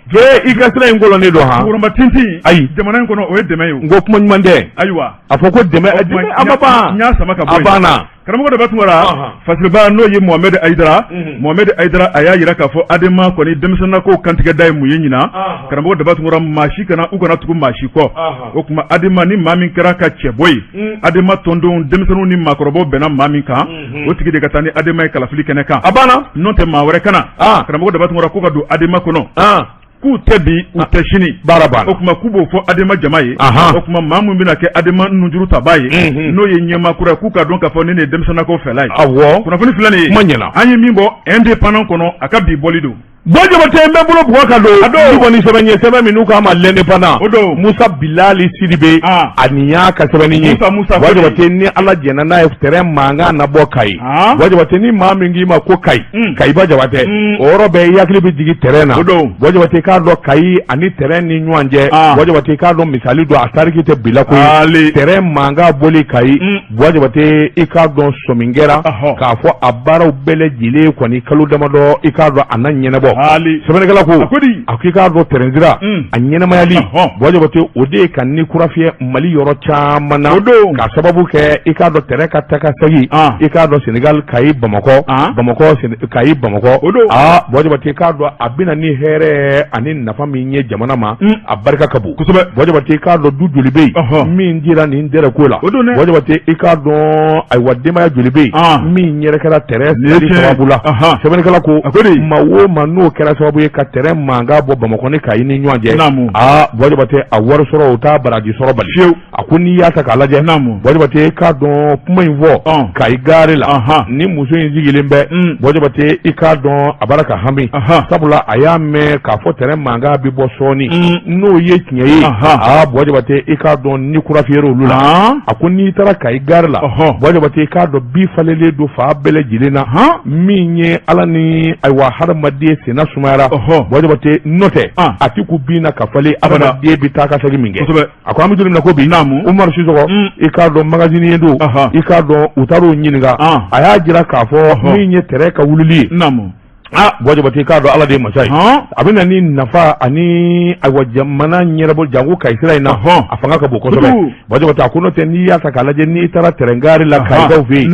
Ee i ka sira in kɔlɔnnen don han jukɔrɔmatintin ayi jamana in kɔnɔ o ye dɛmɛ ye n ko kuma ɲuman tɛ ayiwa a fɔ ko dɛmɛ a ma ban n y'a sama ka bɔ a banna karamɔgɔ Daba Tunkara fasiriba n'o ye Mohamed Ayidara Mohamed Ayidara a y'a jira k'a fɔ Adema kɔni denmisɛnninnakow kantigɛda ye mun ye ɲinan karamɔgɔ Daba Tunkara maa si kana u kana tugu maa si kɔ o tuma Adema ni maa min kɛra ka cɛbɔ ye Adema tɔndenw denmisɛnninw ni maakɔrɔbaw bɛnna maa min kan o tigi de ka taa ni Adema ye kalafili kɛnɛ kan a banna n'o tɛ maa wɛrɛ kana karamɔgɔ Daba Tunkara ko ka don Adema kɔnɔ k'u tɛ bi u tɛ sini baara banna o tuma k'u b'o fɔ Adema jama ye o tuma maa min bɛna kɛ Adema nunjuru tabaa ye n'o ye ɲɛmaa kura ye k'u k'a dɔn k'a fɔ nin de ye denmisɛnninakaw fɛla ye awɔ kunnafoni filɛ nin ye kuma ɲɛna an ye min bɔ Indépendant kɔnɔ a ka bi bɔli don Buwa Jabate n bɛ bolo bugɔ ka don a don ni kɔni sɛbɛn ye sɛbɛn min n'u k'a ma l'Indépendant o don Musa Bilali Sidibe a nin y'a ka sɛbɛnni ye Musa Musa Buwa Jabate ni Ala jɛnna n'a ye tɛrɛn mankan na bɔ Kayi Buwa Jabate ni maa min k'i ma ko Kayi Kayiba Jabate o yɔrɔ bɛɛ i hakili bɛ jigin tɛrɛn na o don Buwa Jabate k'a dɔn Kayi ani tɛrɛn ni ɲɔgɔn cɛ Buwa Jabate k'a dɔn misali don a tariki tɛ bi la koyi tɛrɛn mankan bɔli Kayi Buwa Jabate i k'a dɔn sɔmi kɛra k'a fɔ a baaraw bɛɛ lajɛlen kɔni kalo damadɔ i k'a dɔn a na ɲɛnabɔ sɛbɛnnikɛla ko a ko i k'a dɔn tɛrɛnsira a ɲɛnamayali Buwa Jabate o de ye ka ni kura fiyɛ Mali yɔrɔ caman na k'a sababu kɛ i k'a dɔn tɛrɛn ka taa ka segin i k'a dɔn Senegal Kayi Bamakɔ Bamakɔ Kayi Bamakɔ aa Buwa Jabate i k'a dɔn a bɛna ni hɛrɛ ani nafa min ye jamana ma a barika ka bon kosɛbɛ Buwa Jabate i k'a dɔn du joli bɛ yen min dira nin tɛrɛn ko la o don dɛ Buwa Jabate i k'a dɔn ayiwa denbaya joli bɛ yen min yɛrɛkɛra tɛrɛn sirali sababu la sɛbɛnnikɛla ko a ko di maa o maa n'o kɛra sababu ye ka tɛrɛn mankan bɔ Bamakɔ ni Kayi ni ɲɔgɔn cɛ naamu aa Buwa Jabate a wari sɔrɔ o t'a baraji sɔrɔ bali fiyewu a ko n'i y'a ta k'a lajɛ naamu Buwa Jabate i k'a dɔn kuma in fɔ Kayi gare la ni muso in sigilen bɛ Buwa Jabate i k'a dɔn a b'a la ka hami sabula a y'a mɛn k'a fɔ tɛrɛn mankan bɛ bɔ sɔɔni n'o ye tiɲɛ ye aa Buwa Jabate i k'a dɔn ni kura fiyɛra olu la a ko n'i taara Kayi gare la Buwa Jabate i k'a dɔn bin falenlen don fan bɛɛ lajɛlen na min ye Ala ni ayiwa hadamaden senna sumayara Buwa Jabate n'o tɛ a tɛ kun bin na ka falen hadamaden bɛ taa ka segin min kɛ a ko an bɛ don min na ko bi Umaru Sisɔkɔ i k'a dɔn magasinier don i k'a dɔn u taar'o ɲininka a y'a jira k'a fɔ min ye tɛrɛn ka wulili ye aa Buwa Jabate i k'a dɔn Ala de ye masa ye a bɛ na ni nafa ani ayiwa jamana ɲɛnabɔ janko Kayi sira in na a fanga ka bon kosɛbɛ Buwa Jabate a ko n'o tɛ n'i y'a ta k'a lajɛ n'i taara tɛrɛn gare la Kayikaw fɛ yen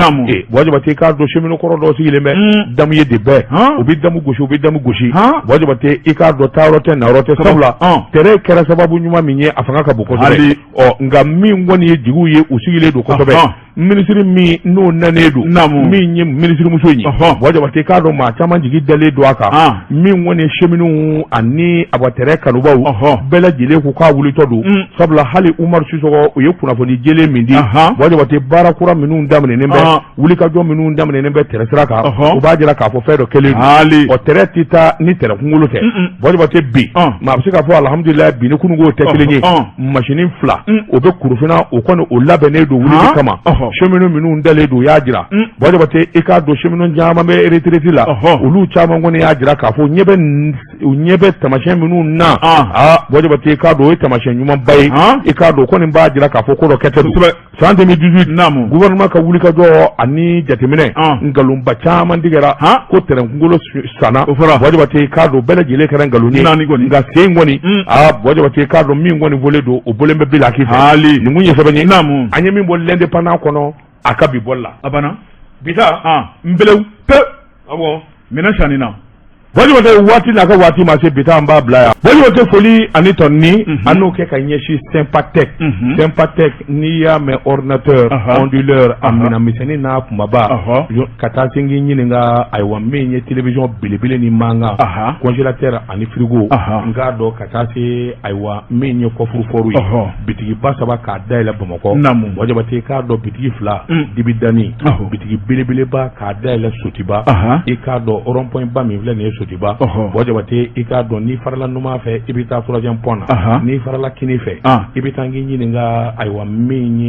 Buwa Jabate i k'a dɔn cheminot kɔrɔ dɔw sigilen bɛ damu ye de bɛɛ u bɛ damu gosi u bɛ damu gosi Buwa Jabate i k'a dɔn taayɔrɔ tɛ nayɔrɔ tɛ sabula tɛrɛn kɛra sababu ɲuman min ye a fanga ka bon kosɛbɛ ɔ nka min kɔni ye jigiw ye u sigilen don kosɛbɛ minisiri min n'o nanen don min ye minisirimuso ye Buwa Jabate i k'a dɔn maa caman jigi dalen don a kan min kɔni ye cheminots ani awa tɛrɛn kanubaw bɛɛ lajɛlen ko k'a wulitɔ don sabula hali Umaru Sisɔkɔ u ye kunnafoni jɛlen min di Buwa Jabate baara kura minnu daminɛnen bɛ wulikajɔ minnu daminɛnen bɛ tɛrɛn sira kan u b'a jira k'a fɔ fɛn dɔ kɛlen don ɔ tɛrɛn tɛ taa ni tɛrɛn kunkolo tɛ Buwa Jabate bi maa bɛ se k'a fɔ alihamudulilayi bi ni kununko tɛ kelen ye masinin fila o bɛ Kurufina o kɔni o labɛnnen don wulili kama cheminot minnu dalen don u y'a jira Buwa Jabate i k'a dɔn cheminot caman bɛ retraite la olu caman kɔni y'a jira k'a fɔ u ɲɛ bɛ taamasiyɛn minnu na aa Buwa Jabate i k'a dɔn o ye taamasiyɛn ɲumanba ye i k'a dɔn o kɔni b'a jira k'a fɔ ko dɔ kɛtɔ don san 2018 naamu gouvernement ka wulikajɔ ani jateminɛ nkalonba caman tigɛra ko tɛrɛn kunkolo sanna o fɔra Buwa Jabate i k'a dɔn bɛɛ lajɛlen kɛra nkalon ye naani kɔni nka sen kɔni aa Buwa Jabate i k'a dɔn min kɔni fɔlen don o bɔlen bɛ bilaki fɛ haali nin kun ye sɛbɛn ye naamu an ye min bɔ l'Indépendant kɔnɔ a ka bi bɔli la a banna bi ta n belew pe awɔ minɛn sanni na Buwa Jabate waati n'a ka waati ma se bi ta an b'a bila yan Buwa Jabate foli ani tɔni an n'o kɛ ka ɲɛsin Sympatec Sympatec n'i y'a mɛn ordinateur onduleur a minɛn misɛnnin n'a kunbaba ka taa se k'i ɲininka ayiwa min ye télévision belebele ni mankan congélateur ani frigo n k'a dɔn ka taa se ayiwa min ye coffre-fort ye bitigiba saba k'a dayɛlɛ Bamakɔ Buwa Jabate k'a dɔn bitigi fila Dibidani bitigi belebeleba k'a dayɛlɛ Sotiba i k'a dɔn rond-point ba min filɛ nin ye Sotiba. Buwa Jabate, i k'a dɔn n'i farala numan fɛ, i bɛ taa troisième pont na. N'i farala kini fɛ, i bɛ taa k'i ɲininka, ayiwa, min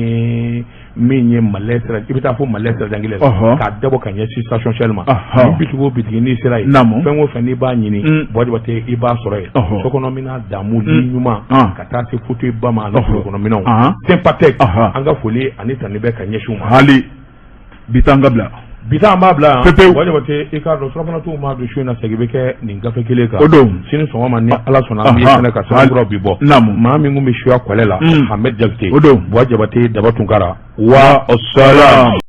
ye Malɛ sira, i bɛ taa fo Malɛ sira dankelen la k'a dabɔ ka ɲɛsin station Shell ma. Ni bitigi o bitigi n'i sera yen, fɛn o fɛn n'i b'a ɲini, Buwa Jabate, i b'a sɔrɔ yen. Sokɔnɔminan damu di ɲuman ka taa se fauteuil ba ma ani bulon kɔnɔminɛnw, Sympatex, an ka foli ani tanuni bɛ ka ɲɛsin u ma. Hali bi taa an ka bila. Bi an b'a bila yan. Pepewu. Buwa Jabate, i k'a dɔn surɔfanatuw maa don su in na, segin bɛ kɛ nin gafe kelen kan. O don. Sini sɔgɔma, ni Ala sɔnna, an bɛ kɛnɛ ka sɛbɛn kuraw bi bɔ. Maa min kun bɛ suya kɔlɛ la, Hamɛdi Jakite. O don. Buwa Jabate, Daba Tunkara wa salam.